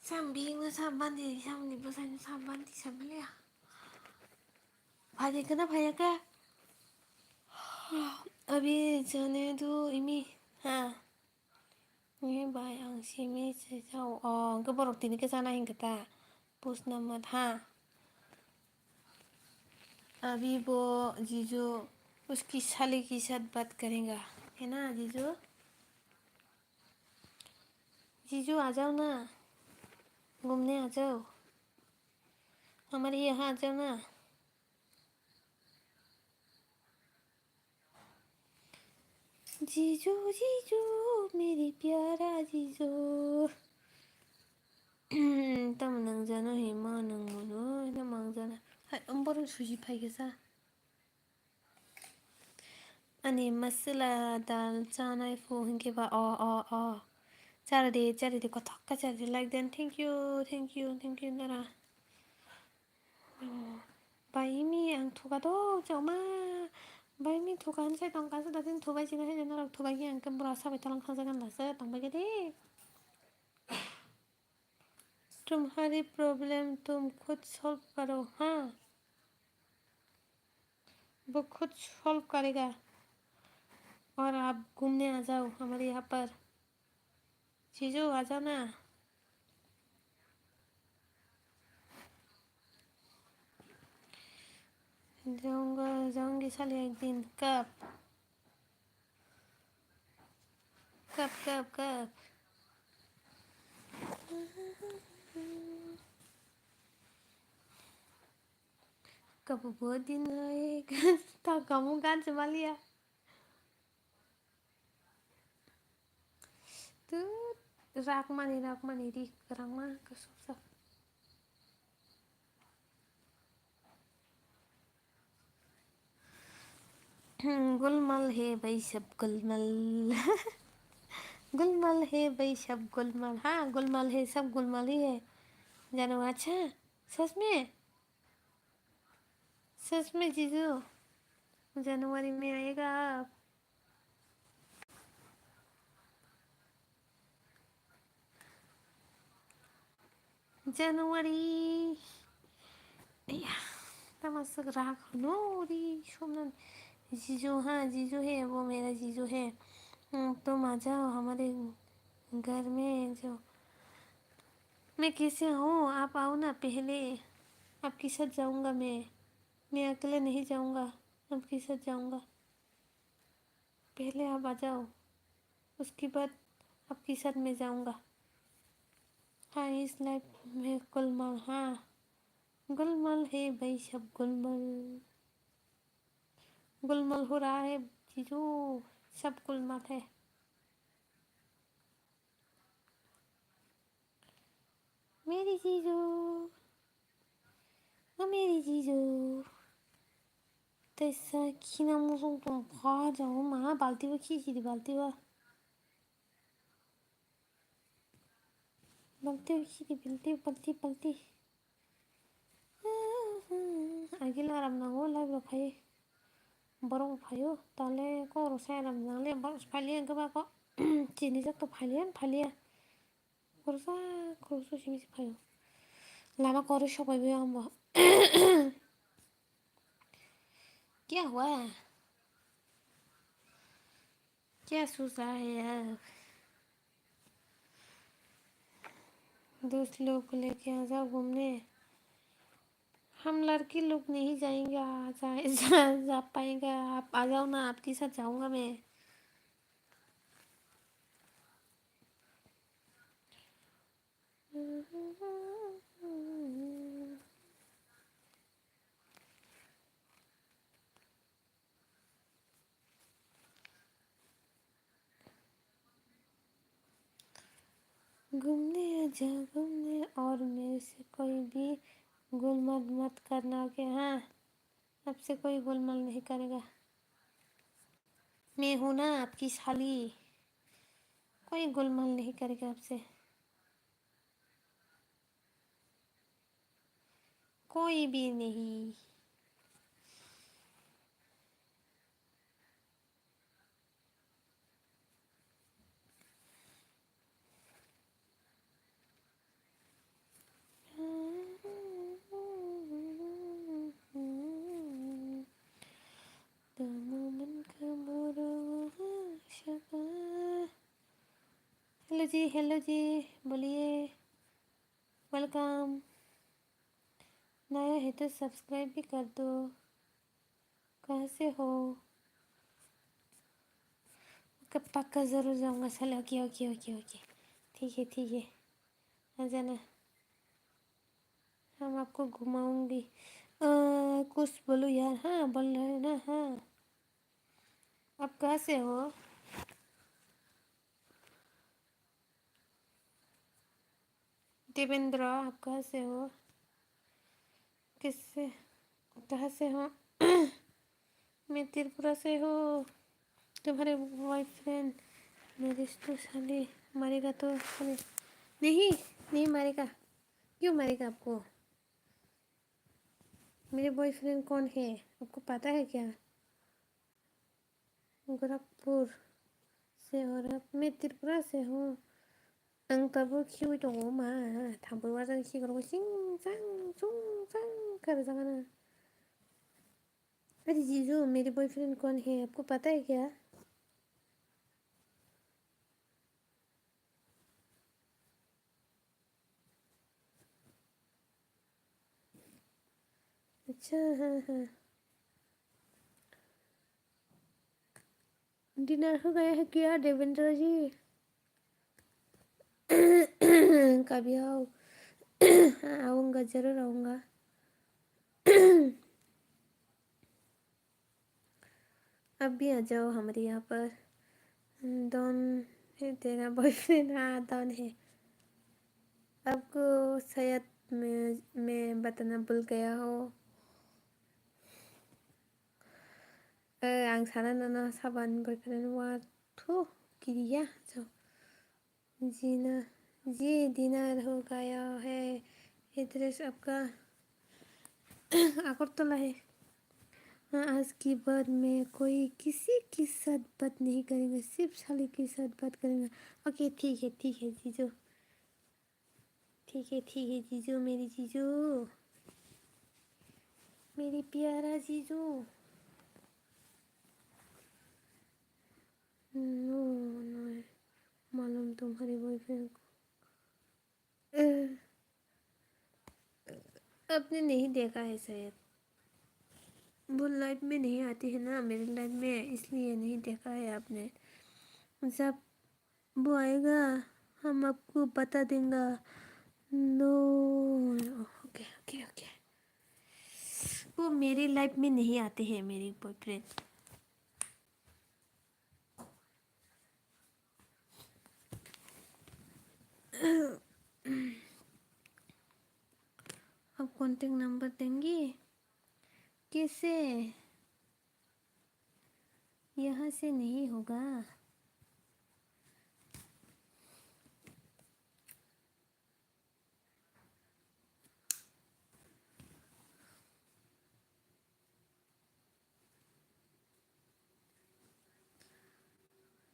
Sam bini ma sa bandi, samni bwsai no sa bandi sa baliya. Phai de kana phai ya ka? Abi jane do imi, ha. Ni bai ang simi se jao. O, hwnkhe borok tini khe chana hinkhe ta. Push number ha. Abi bo jijo uski sali ke sath baat karega. Hai na jijo? Jijo aa jao na. Ghumne aa jao. Hamare yaha aa jao na. Jijo, jijo, meri pyara jijo. Tamo nangjakno himo nangmano, tamo ang jana. Hai, borok suji phaikha sa. Ani masala dal chanai phu hinkhe ba, o, o, o. Chara de, chara de, kothok khe chara de, like den. Thank you, thank you, thank you, dara. Bai mi ang thuka do, choma. Bai mi thuka han sai tongka sa, datin thubai sina hai norok thubai ki ang ke bura sabai talang khang jagan lasa tongbai ke de. Tumhari problem tum khud solve karo, ha? वो खुद सॉल्व करेगा। और आप घूमने आ जाओ हमारे यहाँ पर। जीजू आ जाओ ना। जाऊंगा, जाऊंगी साले एक दिन। कब? कब, कब, कब? Kabubo dinai ta kamu gan se maliya. Tu rakmani, rakmani ri kwrangma kwsuk sak. Golmaal है भाई सब गुलमाल। गुलमाल है भाई सब गुलमाल। हाँ, गुलमाल है, सब गुलमाल ही है। जानो अच्छा? सच में? सच में जीजू, जनवरी में आएगा आप? जनवरी। Iya, tamo swk rak hwno ri somnan. जीजू, हाँ, जीजू है, वो मेरा जीजू है। हम्म, तुम आ जाओ हमारे घर में, जो मैं कैसे हूँ, आप आओ ना पहले, आपके साथ जाऊँगा मैं, मैं अकेले नहीं जाऊँगा, आपके साथ जाऊँगा, पहले आप आ जाओ, उसके बाद आपके साथ मैं जाऊंगा। हाँ, इस लाइफ में गुलमाल, हाँ, गुलमाल है भाई, सब गुलमाल। गुलमाल हो रहा है जीजू, सब गुलमाल है। मेरी जीजू, ओ मेरी जीजू। Tesa khina musung tong pha jao ma, balti ba khi sidi, balti ba. Balti ba khi di, balti, balti, balti. Agil aram nango, live rok phai. Borok phaio, tale kok rok sai aram nangle, borok phai liya, hwnkhe ba kok chini jak to phai liya, phai liya. Khoroksa, khoroksa simi se phaio. Lama kwrwi sokbai bai ang bo. Kya hua? Kya socha hai ab? Dost log ko leke aa jao ghumne. हम लड़की लोग नहीं जाएंगे, आ जाए, जा, जा पाएगा, आप आ जाओ ना, आपके साथ जाऊंगा मैं। घूमने आजा घूमने, और मेरे से कोई भी गोलमाल मत करना, ओके? हाँ, आपसे कोई गोलमाल नहीं करेगा। मैं हूं ना आपकी साली, कोई गोलमाल नहीं करेगा आपसे। कोई भी नहीं। Hello जी, hello जी, बोलिए। Welcome। नया है तो subscribe भी कर दो। कहाँ से हो? ओके, पक्का जरूर जाऊंगा। चलो, ओके, ओके, ओके, ओके। ठीक है, ठीक है। आ जाना। हम आपको घुमाऊंगी। अ, कुछ बोलो यार। हाँ, बोल रहे हैं ना? हाँ। आप कहाँ से हो? देवेंद्र, आप कहाँ से हो? किससे, कहाँ से हो? मैं त्रिपुरा से हूँ। तुम्हारे बॉयफ्रेंड मेरी तो साली मारेगा तो साली। नहीं, नहीं मारेगा। क्यों मारेगा आपको? मेरे बॉयफ्रेंड कौन है, आपको पता है क्या? गोरखपुर से हो रहा, मैं त्रिपुरा से हूँ। Ang tabuk khiwi tongo ma, thampui wajan khikrok sing sang sung sang kharjak na. अरे जीजू, मेरे बॉयफ्रेंड कौन है, आपको पता है क्या? अच्छा, हाँ, हाँ। डिनर हो गया है क्या, देवेंद्र जी? कभी आओ। हाँ, आऊँगा, जरूर आऊँगा। अब भी आ जाओ हमारे यहाँ पर। डॉन है तेरा बॉयफ्रेंड? हाँ, डॉन है। आपको शायद मैं, मैं बताना भूल गया हो। ए, ang sana nono sabani boyfriend wa thu kiriya jo. Jina, जी डिनर हो गया है, एड्रेस आपका अगरतला है। हाँ, आज के बाद मैं कोई किसी के साथ बात नहीं करेंगे, सिर्फ साली के साथ बात करेंगे। ओके, ठीक है, ठीक है जीजू। ठीक है, ठीक है जीजू, मेरी जीजू, मेरी प्यारा जीजू। नो, नो, मालूम तुम्हारे बॉयफ्रेंड को। अ, आपने नहीं देखा है शायद। वो लाइफ में नहीं आती है ना मेरी लाइफ में, इसलिए नहीं देखा है आपने। जब वो आएगा, हम आपको बता देंगे। No, okay, okay, okay. वो मेरी लाइफ में नहीं आते हैं मेरे बॉयफ्रेंड। अब कॉन्टैक्ट नंबर देंगे कैसे? यहाँ से नहीं होगा।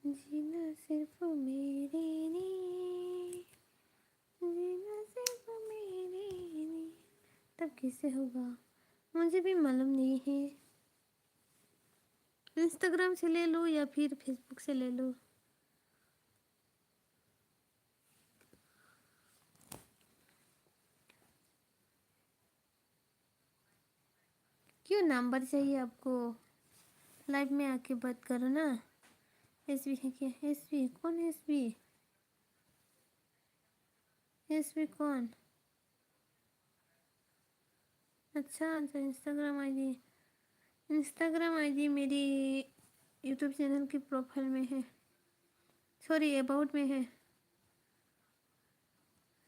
जीना सिर्फ मेरे ने, जीना सिर्फ मेरे ने। तब कैसे होगा? मुझे भी मालूम नहीं है। इंस्टाग्राम से ले लो या फिर फेसबुक से ले लो। क्यों नंबर चाहिए आपको? लाइव में आके बात करो ना। एसबी है क्या? एसबी? कौन एसबी? एसबी कौन? अच्छा, अच्छा, इंस्टाग्राम आईडी। इंस्टाग्राम आईडी मेरी यूट्यूब चैनल की प्रोफाइल में है, सॉरी, अबाउट में है।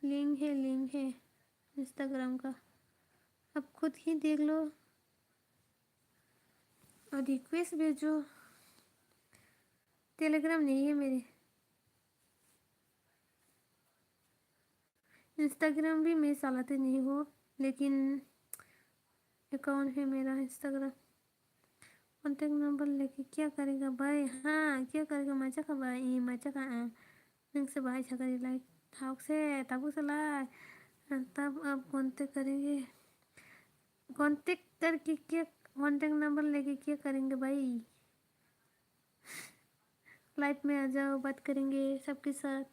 लिंक है, लिंक है इंस्टाग्राम का, आप खुद ही देख लो और रिक्वेस्ट भेजो। टेलीग्राम नहीं है मेरे। इंस्टाग्राम भी मैं चलाते नहीं हूँ, लेकिन अकाउंट है मेरा इंस्टाग्राम। कॉन्टैक्ट नंबर लेके क्या करेगा भाई? हाँ, क्या करेगा? मजा का भाई, मजा का, हाँ। नंग से भाई छकरी लाइक थाउक से, तब उसे लाइक, तब आप कॉन्टैक्ट करेंगे। कॉन्टैक्ट करके क्या, कॉन्टैक्ट नंबर लेके क्या करेंगे भाई? लाइव में आ जाओ, बात करेंगे सबके साथ।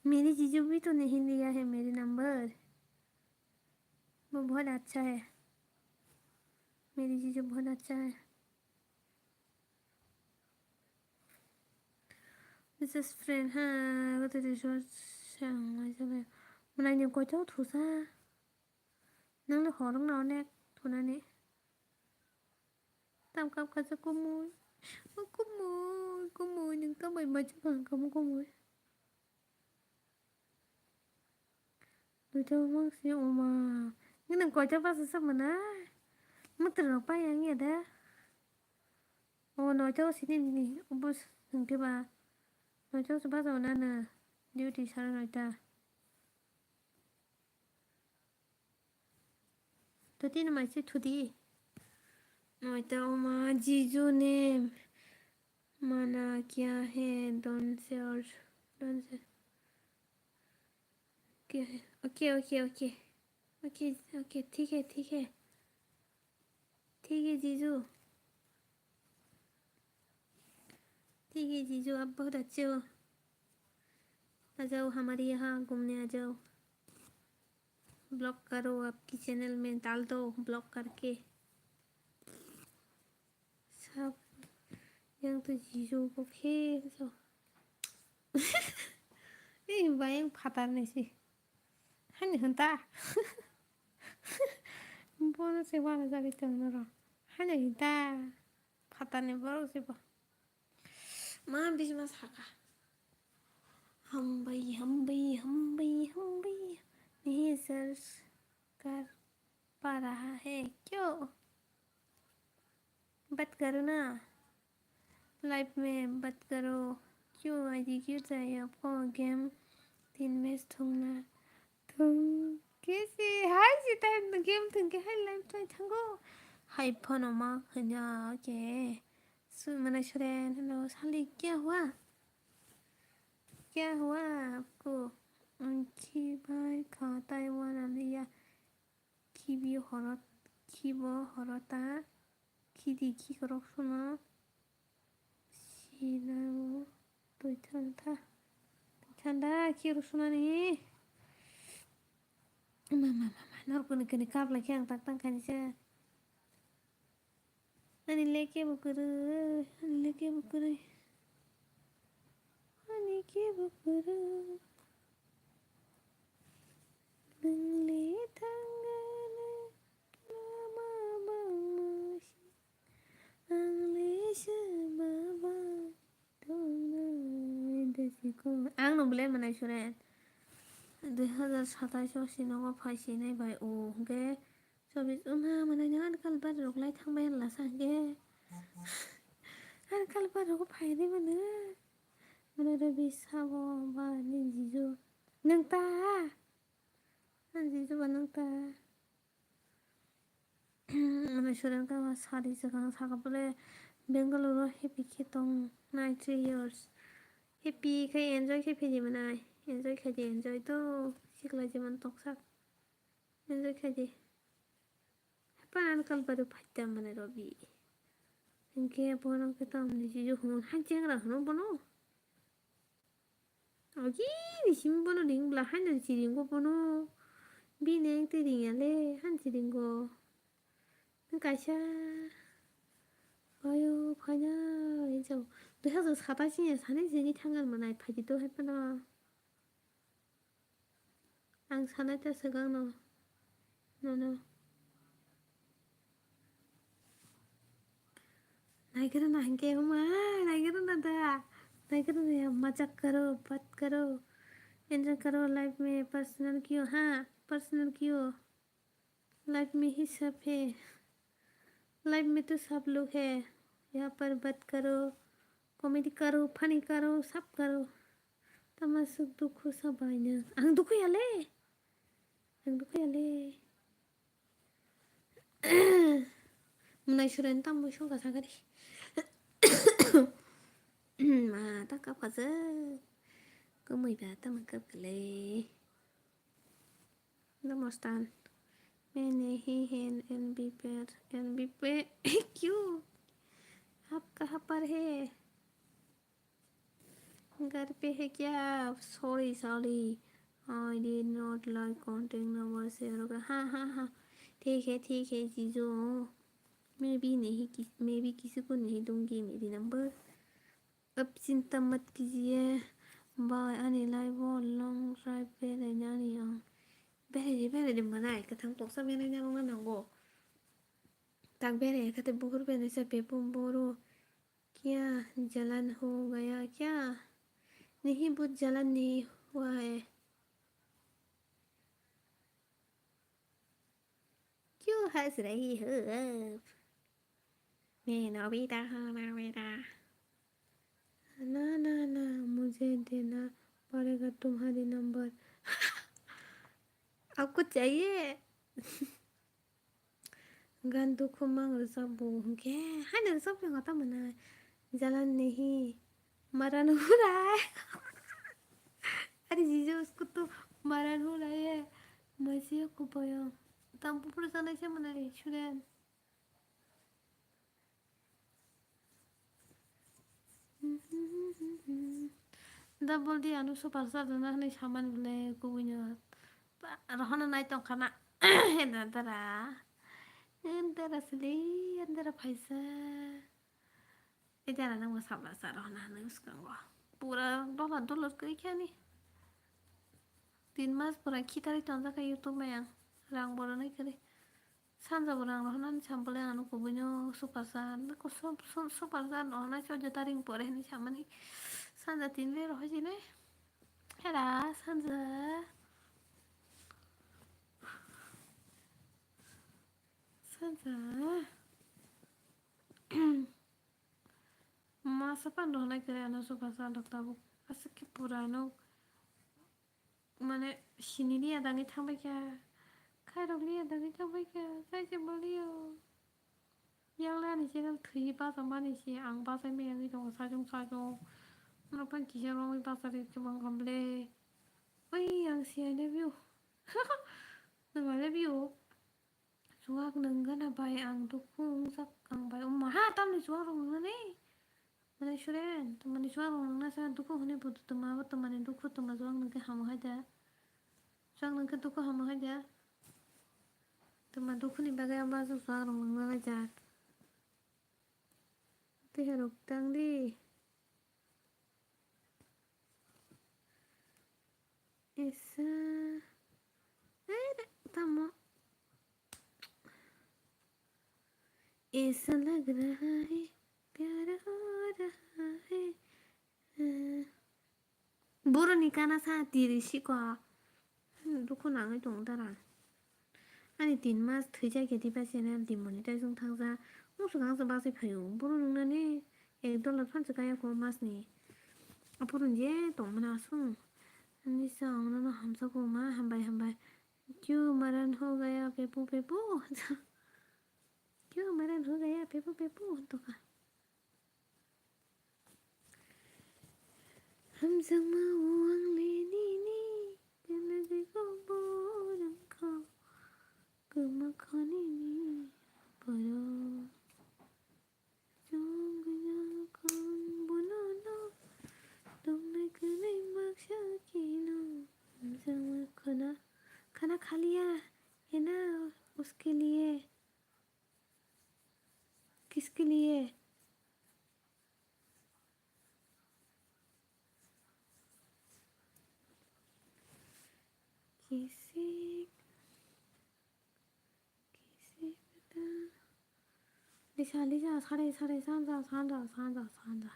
मेरी जीजू भी तो नहीं लिया है मेरे नंबर। वो बहुत अच्छा है, मेरी जीजू बहुत अच्छा है। This is friend, ha, ko tei tei so se ang mai jabe. Mwnai ni koito thusa. Nang le horong na onek thunani. Tam kam kaisa kumui. O kumui, kumui, nang tam bai mai jabe ang kamu kumui. Duita mang si oma. Nang koito basa sa mwnai. Mutra rok pai ang ya da. O noito sini ni, o bus hingke ba. Noito se basa ona na. Duty sara noita. Tati na mai se thudi. Noita oma, जीजू ने मना किया है, don't share, don't share. क्या है? Okay, okay, okay. Okay, okay, ठीक है, ठीक है। ठीक है, जीजू। ठीक है, जीजू, आप बहुत अच्छे हो। आ जाओ, हमारे यहाँ घूमने आ जाओ। ब्लॉग करो, आपकी चैनल में डाल दो, ब्लॉग करके। Sab yang tu jisu ko khe so. Eh, bayang phatar ni si. Hani hanta. Bono se wala jagwi tong noro. Hani hanta. Phatar ni borok se bo. Ma bisma saka. Hambai, hambai, hambai, hambai. Nahi sir, kar pa raha hai kyo? बात करो ना, लाइव में बात करो। क्यों आईडी क्यों चाहिए आपको? गेम तीन मैच थूंगना। थूंग कैसे? हाय सीता, गेम थूंग के हाय लाइव टाइम थंगो। हाय फोन मा खन्या के। सु-, मने सुरेन, हेलो, साली, क्या हुआ? क्या हुआ आपको? उनकी भाई खाता है, वो ना लिया। Khibi horot, khibo horota, khidi khikorok sono, sinao twi thang tha, twi thang da khirok sonani. Ma, ma, ma, ma, norok kuni kuni kap lai khe ang tak tang khainisa. Ani le kebo kwrwi, ani le kebo kwrwi. Ani kebo kwrwi. Nwng le thangani lama bangma si. Ang le sema bang tongnai da sikon. Ang no bwle mwnai Suren. Dui hazar satais o sinogo phai sinai bai o hwnkhe. Chobis wngha mwnai nang ani kal bari rok lai thang bai lasa hwnkhe. Ani kal bari rok phai nai mano. Mwnai Robi sabo ba ni jijo. Nwng ta? Ani jijo ba nwng ta? Mwnai Suren kha sadi swkang saka bole Bangalore o happy khe tong nai three years. Happy khe enjoy khe phidi mwnai. Enjoy khe di enjoy to sikla jemon toksak. Enjoy khaidi. Hepa ani kal bari phaita mane Robi. Hingke bono khe tamni jijo hwn, han chengra hwno bono. Ogi ni simi bono ring bla, han ni si ringo bono. Bini ang te ring ya le, han si ringo. Nang kaisa. Ayo, phaina, rinsa. Dui hazar satais ni sani jeni thangan manai phaidi to hepa no. Ang sanai ta swkang no, nono. Naikhe rwna hinkhe, oma, naikhe rwna da. Naikhe rwna ya, मजाक करो, बात करो, enjoy करो, life में personal क्यों, हाँ, personal क्यों? लाइफ में ही सब है, लाइफ में तो सब लोग है। यहाँ पर बात करो, कॉमेडी करो, फनी करो, सब करो। Tama suk dukhu sabaino. Ang dukhu yale. Ang dukhu yale. Mwnai Suren tamo songkha sakari. Ma ta kap kha se. Kwmwi ba tamo kap kale. Namastan. मैं नहीं है एनबी पर, एनबी पे क्यों? आप कहाँ पर है? घर पे है क्या? Sorry, sorry. I did not like contact number share होगा। हाँ, हाँ, हाँ। ठीक है, ठीक है, जीजू। मैं भी नहीं कि-, मैं भी किसी को नहीं दूंगी मेरी number. Ab chinta mat kijiye, bai, ani life o long drive berainani ang. Beraidi, beraidi manai, kwthang toksa beraina rwna nango. Tak berai kha tei bukur beraisa bebum boro. Kya jalan ho gaya kya? Nahi, wo jalan nahi hua hai. क्यों हंस रही हो आप? मैं नोबिता हूँ, नोबिता। ना, ना, ना, मुझे देना पड़ेगा तुम्हारी नंबर। आपको चाहिए? Gan dukhu mang rwchapbo hwnkhe, haino rwchapkhe wngkha tamo na? Jalan nahi, maran ho raha hai. Are jijo, usko to maran ho raha hai. Maisi ya kubayang. Tam buphuru sanai se manai Suren. Double di ano super star rwna hwnwi samani bwle kubuino. Ba, rohorna nai tongkha na. Hendra dara. Hendra sili, hendra phaisa. Ei dara nangma sabla sa rohorna hwnwi bwskango. Pura dola dola kwrwi khe ani. Tin mas pura khitarwi tonjak kha YouTube bai ang. Rang bo rwnai kwrwi. Sanja bo rang rohornani sam bole ano kubuino super star, super star rohornai choddo taring pore hinwi samani. Sanja tin le rohorjini. Hera, sanja. Sanja. Masa pan rohornai kwrwi ano super star rok tabuk. Aswk khe pura ano. Mane, sinini adangwi thangbai kha, khairokni adangwi thangbai kha, sai se baliyo. Yang le ani channel thwi bacham mani se ang bachai maya wngwi tongo sajong sajong. Norok phano kisa romwi bachari chubang kha bwle. Oi, ang siyai na view. Nwng ale view. Chuwak nwng gana bai ang dukhu wngjak ang bai. Omo ha, tamni chuwak rok nwngnani? Mane Suren, tamni chuwak rok nwngna sa dukhu hwnwi budu tuma, abo tamni dukhu tuma chuwak nwng khe hamo hai da. Chuwak nwng khe dukhu hamo hai da. Tuma dukhuni bagwi abo aswk chuwak rok nwngna laijak. Tei rok tang di. Isa. Eh, tamo. Isa lag raha hai, pyar ho raha hai. Eh. Boroni kana sa tiri siko. Dukhu nangwi tongo dara. Ani tin mas thwijak ya diba channel demonetize wng thangja. Musu kangsa bachai phaio. Boro nungnani ek dollar phansa kaya ko masni. Aphuru je tongmani aswng. Ani sa ang nono hamjago ma, hambai hambai. Kyu maran ho gaya pepu pepu. Kyu maran ho gaya pepu pepu toka. Hamjakma o ang le nini, belagwi kok borok kok, kwma khani ni borok. Chongya kong bono no, tongnai kwnwi baksa kino. Hamjakma khana, khana khaliya, hai na, uske liye. Kiske liye? Kisi, kisi beta. Lisa, Lisa, sare, sare, sanja, sanja, sanja, sanja.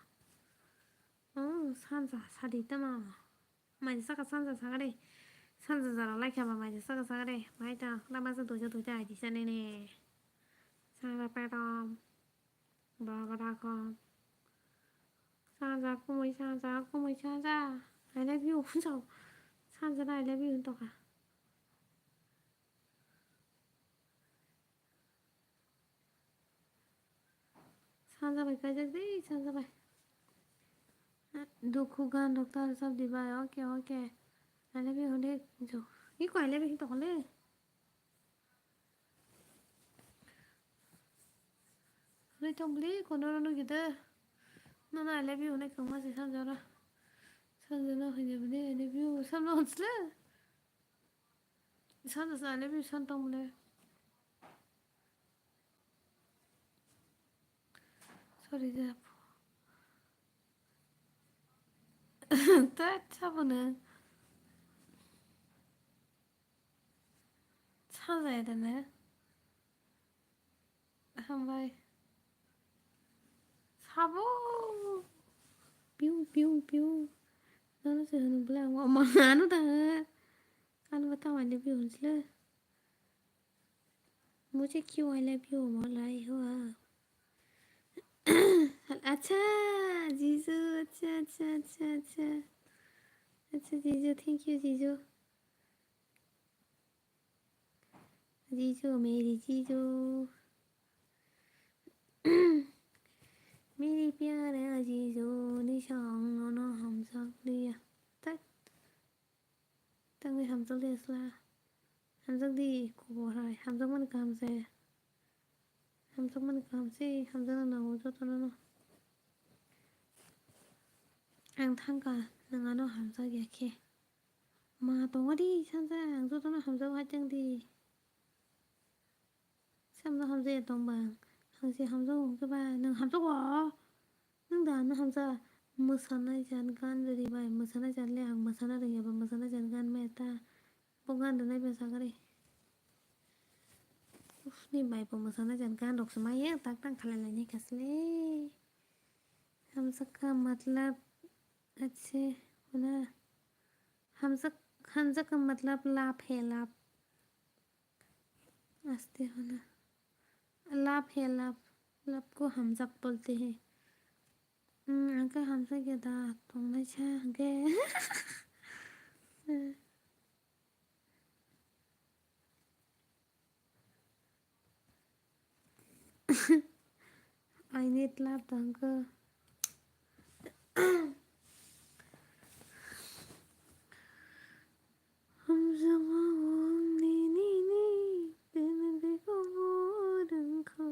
Oh, sanja, sari tama. Maisa saka sanja sagade. Sanja jara laikha ba maisa saka sagade. Mai ta, lama sa doja doja aji sane ne. Sanja pedam. Baba dakon. Sanja kumui sanja, kumui sanja. I love you. Hunjao. Sanja na I love you huntoka. Sanja bai kaijak de, sanja bai. Dukhu gan rok ta rwchap di bai, okay, okay. I love you, hwnwi jo. Iko I love you, tokole. Hwnwi tong bwle, kono no nugwi de. Nono I love you hwnwi kwma se sanja oro. Sanja no hwnwi bwle, I love you, samno hwnsle. Sanja sa le bi san tong le. Sorry, jap. Tat sabana. Sanja ida ne. Hambai. Sabo. Piu, piu, piu. Nono se hwnwi bwle ang ma ano da. Ano ba tamo ani piu hwnwi sle. Mujhe kyun I love you mo lai ho. Acha, Jiju, acha, acha, acha, acha. Acha, Jiju, thank you, Jiju. Jijo, meri jijo. Meri pyara jijo, ni sang nono hamjak liya. Tat. Tangwi hamjak liya sla. Hamjak di, kubur hai. Hamjak mani kaham se. Hamjak mani kaham se, hamjak na nango joto nono. Ang thangka, nang ano hamjak ya khe. Ma tongo di, sanja, ang jotono hamjago hachang di. Samno hamjaya tong bang. Ang se hamjago hwnkhe ba, nwng hamjago? Nwng da ano hamja? Mwsanai jan gan rwdi bai, mwsanai jan le ang mwsana rwngya ba, mwsanai jan gan maya ta. Bo gan rwnai ba sagari. Uf, ni bai bo mwsanai jan gan rok se maya tak tang khalai lainai kha sle. Hamjak ka matlab, acche, hona. Hamjak, hamjak ka matlab love hai, love. Aste hona. Love hai, love. Love ko hamjak bolte hai. Hmm, angke hamjak ya da, tongnai sa angke. I need love tangka. Hamjak ma wng ni ni ni, tini biko bo dengkho.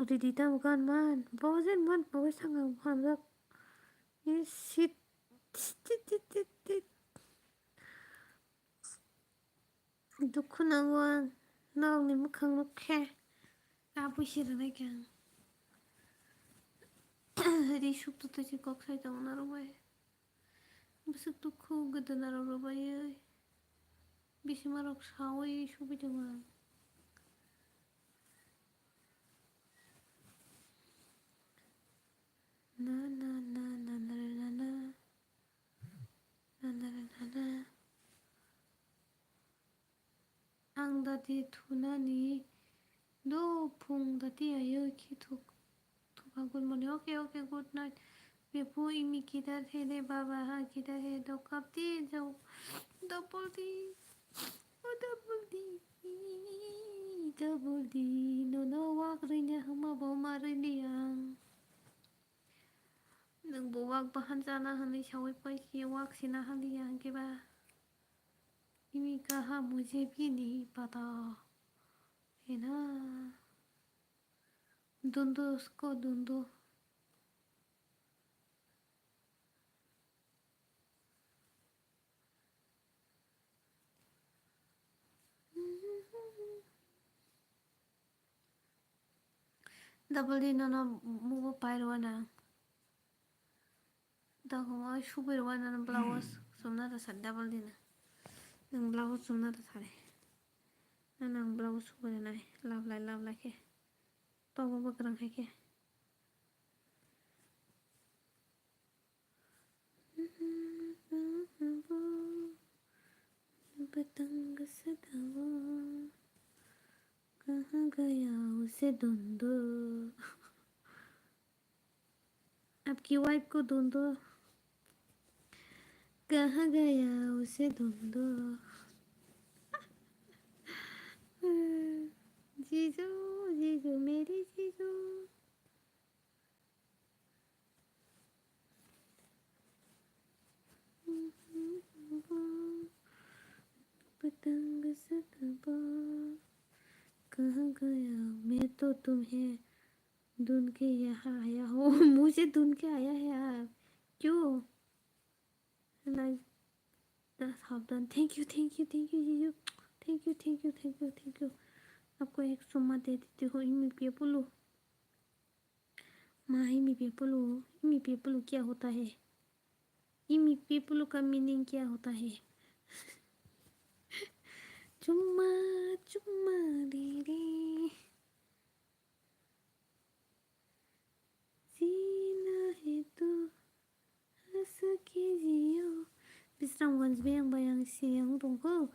Udi di tam gan man, bo jen man, bo sanga hamjak. Ni sit, sit, sit, sit, sit. Dukhu nango ang, norokni mwkhang nukhe. Abui se rwnai khe ang. Ri suk tu twi si kok sai tongo norok bai. Bwswk dukhu gwdwna rok rwbaiwi. Bisima rok sawi sugwi tongo ang. Na, na, na, na, na, re, na, na. Na, na, re, na, na. Ang dati thunani do phung dati ayo khi thuk, thuk ha good morning. Okay, okay, good night. Bephu imi kidar he de baba ha kidar he do kap di jao. Double di. Oh, double di. Double di. No, no, wak rwina hama bo ma rwini ang. Nwng bo wak bahan jana hwnwi sawi pai khe wak sina haliya hwnkhe ba. Imi kaha mujhe bhi nahi pata hai na. Dundu usko dundu. Double di nono mugo pai rwna. Dakhwng o subui rwui nang blouse chumna rwsa double dina. Nwng blouse chumna rwsa de. Nang blouse subui rwnai love lai love lai khe. Tobo bwkrang hai khe. Batang sadao kaha gaya usse dondo. आपकी वाइफ को ढूंढो। कहाँ गया उसे ढूंढो। जीजू, जीजू, मेरी जीजू। पतंग सतबा कहाँ गया? मैं तो तुम्हें ढूंढ के यहाँ आया हूँ। मुझे ढूंढ के आया है आप। क्यों? Like, that's how done. Thank you, thank you, thank you, जीजू। Thank you, thank you, thank you, thank you। आपको एक चुम्मा दे देती हूँ, imi pepulu। Ma, imi pepulu, imi pepulu क्या होता है? Imi pepulu का meaning क्या होता है? चुम्मा, चुम्मा दे दे। जीना है तो हंस के जियो। Bisramganj biyang bayang siyang tongkho.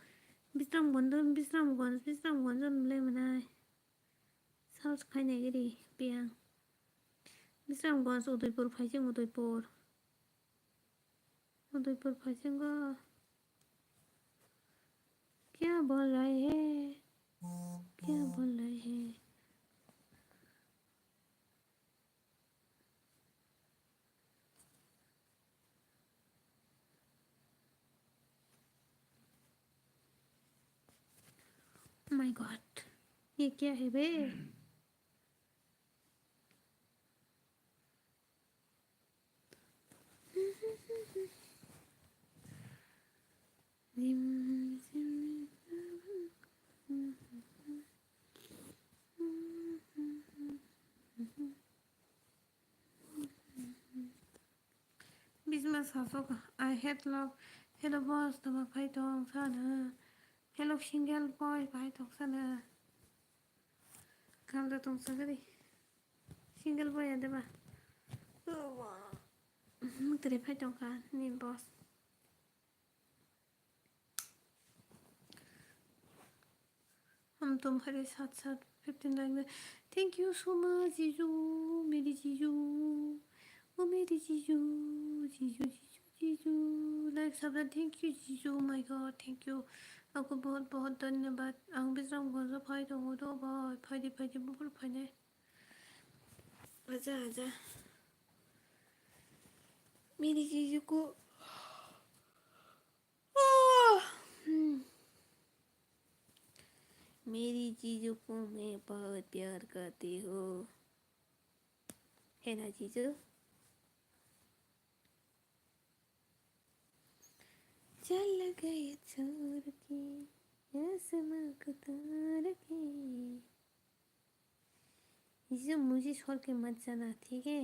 Bisramganj, Bisramganj, Bisramganj nulai manai. Search khainai giri biyang. Bisramganj, Udaipur phaising, Udaipur। Udaipur phaising go। क्या बोल रहे हैं? क्या बोल रहे हैं? Oh my God, ये क्या है बे? Bisma sasok, I hate love. Hello boss, tama phai tong sana. Hello single boy, phai tong sana. Kam da tong sana di. Single boy ada ba? Muktere phai tong kha ni boss. हम तुम्हारे साथ साथ fifteen like। Thank you so much जीजू, मेरी जीजू, ओ मेरी जीजू, जीजू जीजू जीजू। Like subscribe, thank you जीजू, my God, thank you। आपको बहुत बहुत धन्यवाद। Ang Bisramganj phai tongo do bai, phaidi phaidi buphuru phainai। Aja aja। मेरी जीजू को मेरी जीजू को मैं बहुत प्यार करती हूँ, है ना जीजू? चल गए छोड़ के आसमां को तार के। जीजू मुझे छोड़ के मत जाना, ठीक है?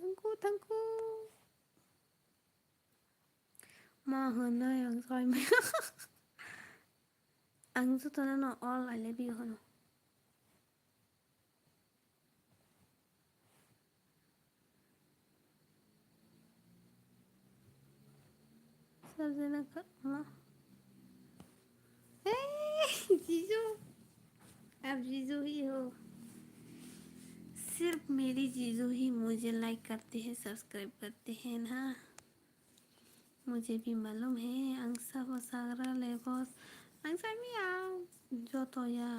Thangku, thangku. Ma hwnwi ang soi maya. Ang jotono no all I love you hwno. Sarjana ka ma. Hey, Jijo. Aap Jijo hi ho. Sirf meri Jijo hi mujhe like karte hain, subscribe karte hain na. Mujhe bhi malum hai, ang sabo sagra le boss. Ang sami ya. Joto ya.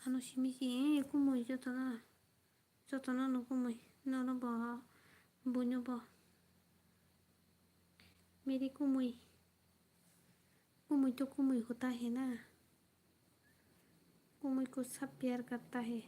Ano simi si, eh, kumui joto na. Joto no no kumui. No no bo. Buino bo. Meri kumui. Kumui to kumui hota hai na. Kumui ko sab pyar karta hai.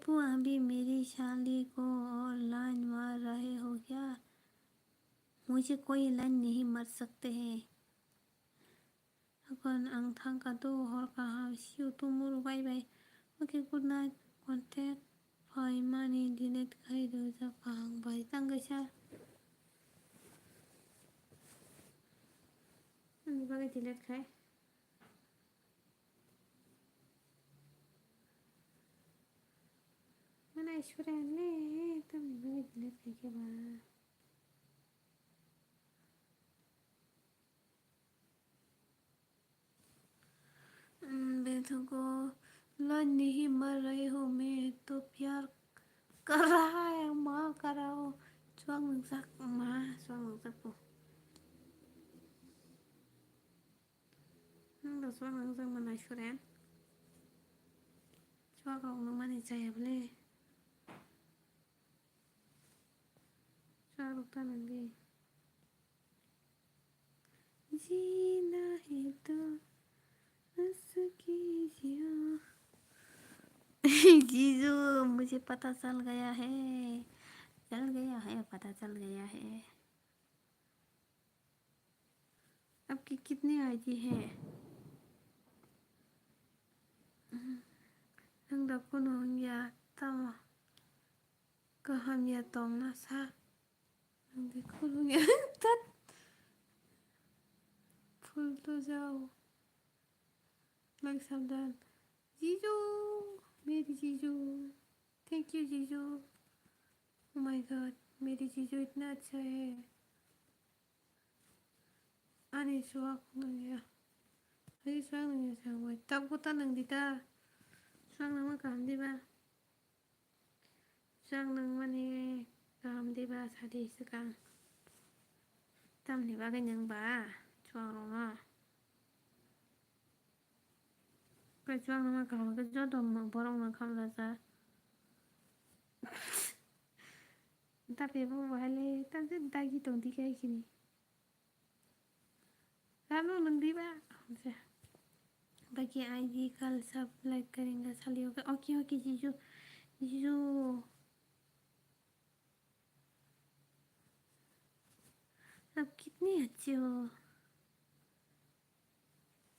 तू अभी मेरी साली को और लाइन मार रहे हो क्या? मुझे कोई लाइन नहीं मार सकते हैं। Akon ang thangkha do hor kaham, see you tomorrow, bye bye. Okay, good night. Contact phaimani delete khai rwjak kaham bai tang kaisa. Ani bagwi delete khai. Mana isure anle tamni bagwi delete khai khe ba. Hmm, bethoko, "Lord नहीं मर रहे हो, मैं तो प्यार कर रहा है, माँ कर रहा हो." Chuak nungjak ma, chuak nungjak bo. Nung da chuak nungjak ma nai suren. Chuak rok nung mani chaya bole. Chuak rok ta nungdi. जीना है तो हंस के जियो। जीजू, मुझे पता चल गया है, चल गया है, पता चल गया है। आपकी कितनी आईडी है? Nang da kuno hwnya tamo. Kaham ya tongna sa. Nang de khulung ya. Tat. Phul to jao. Like sabdan. Jijo. Meri Jijo. Thank you, Jijo. Oh my God. Meri Jijo itna acha hai. Ani chuak nungya. Ani chuak nungya chang bai. Tabuk ta nung di ta. Chuak nungma kaham di ba. Chuak nungmani kaham di ba sadi swkang. Tamni bagwi nung ba chuak rwno. Khe chuak nungma kaham khe joto borok no khamlajak. Dabe bo bahai le tamjani dagi tong di khe khini. Rano nung di ba. Bagi I D kal sab like करेंगे सालियों के। Okay, okay, जीजू, जीजू। आप कितने अच्छे हो।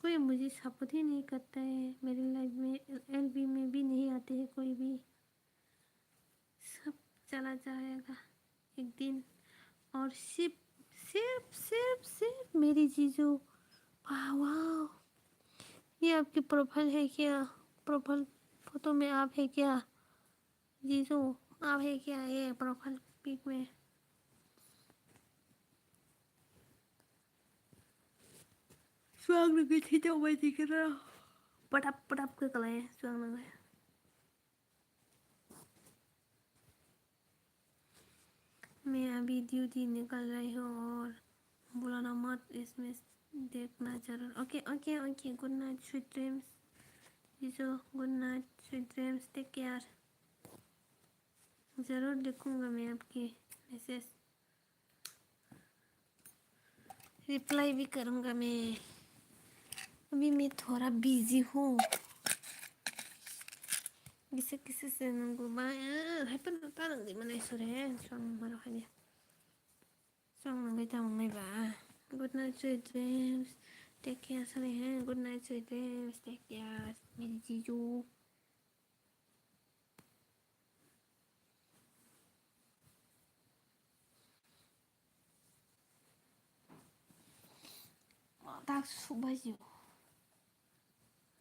कोई मुझे सपोर्ट ही नहीं करता है। मेरे लाइफ में एल बी में भी नहीं आते हैं कोई भी। सब चला जाएगा एक दिन। और सिर्फ, सिर्फ, सिर्फ, सिर्फ मेरी जीजू। वाह, वाह। ये आपकी प्रोफाइल है क्या? प्रोफाइल फोटो में आप है क्या? जीजू, आप है क्या ये प्रोफाइल पिक में? Chuak nungwi thwi tongbai di kheno. Padap padap khe kwlai chuak nungwi. मैं अभी ड्यूटी निकल रही हूँ और बुलाना मत, एसएमएस देखना जरूर। Okay, okay, okay. Good night, sweet dreams. जीजू, good night, sweet dreams. Take care. जरूर देखूंगा मैं आपकी मैसेज। रिप्लाई भी करूंगा मैं। अभी मैं थोड़ा बिजी हूँ। किसे किसे से नंगो बा, हाय पर ता नंगदी मने सुरे, सुंग मरो हाय। Suang nangwi tamo wngnai ba. Good night, sweet dreams. Take care, sari hai. Good night, sweet dreams. Take care, meri jiju. Tak subayu.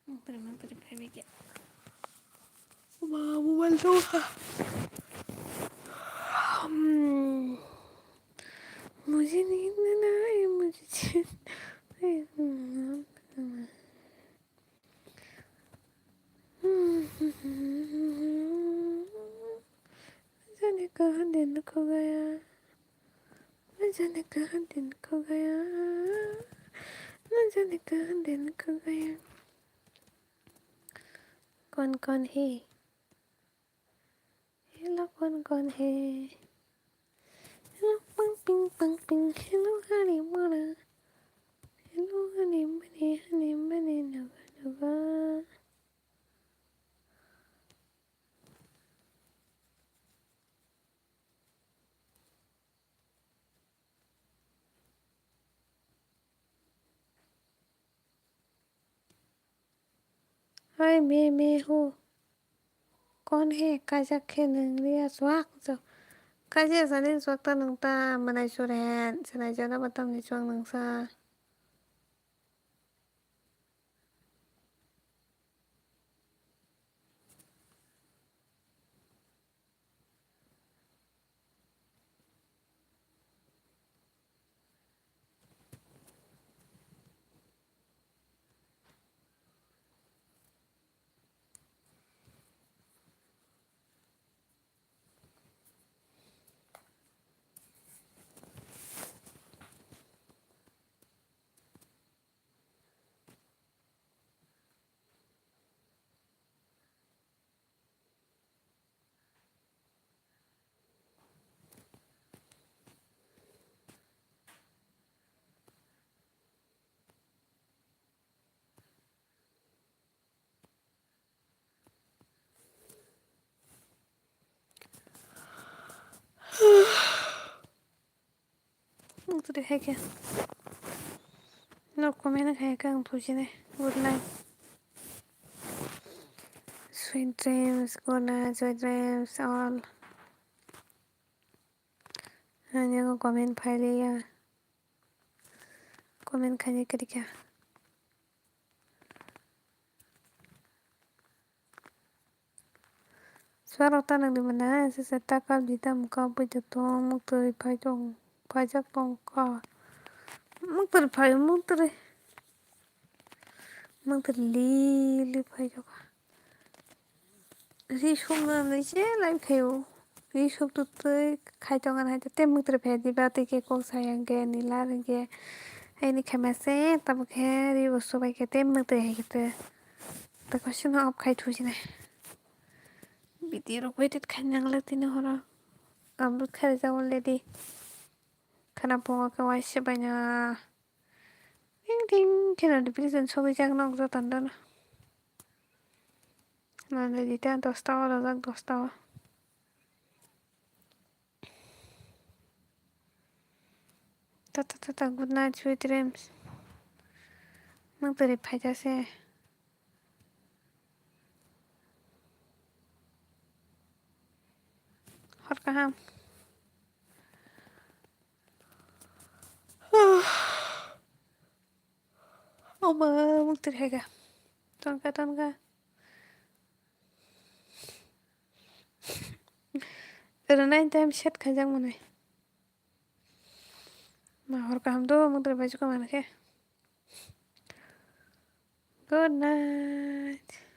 Mantri, mantri, phaibai khe. Oba, mobile tongkha. Hmm. मुझे नींद नहीं, मुझे चैन नहीं। जाने कहाँ दिन खो गया। न जाने कहाँ दिन खो गया, न जाने कहाँ दिन खो गया। कौन कौन है? Hello, कौन कौन है? Hello, pang ping, pang ping. Hello, honey, mara. Hello, honey, bunny, honey, bunny, naga, naga. Oi me me hu. Kon he kajak khe nwng liya chuak jo. Kajiya sani chuak ta nwng ta mwnai chwrai swnai jana ba tamni chuak nwng sa. Ang twi hai khe. No comment khai khe ang thujinai. Good night. Sweet dreams, good night, sweet dreams all. Ani o comment phai liya. Comment khaini kwrwikha. Swarok ta nang di mana, sese taka di tam ka bui de tong, muk twi phai tong, phai jak tong ka. Muk twi phai, muk twi. Muk twi li li phai jak. Ri sum na ni je lai phai o. Ri sum tu twi khai tong an hai te muk twi phai di ba twi ke kok sa yang ke ni la ri ke. Hai ni khe ma se ta bo khe ri bo su bai khe te muk twi hai khe te. Tei kaisa no off khai thusinai. Video rok edit khai nanglak tini horo. Upload khai rijak already. Khana pungo khe waisa baina. Ding ding kheno notification sogwi jak nok joto no. Nang ready ta dosta o rojak dosta o. Tata tata, good night, sweet dreams. Mung twi phai ja se. Hor kaham. Oma, mung twi hai ga. Tonka tonka. Rwna time set khaijak mwnwi. Ma hor kaham do, mung twi bai chuka mana khe. Good night.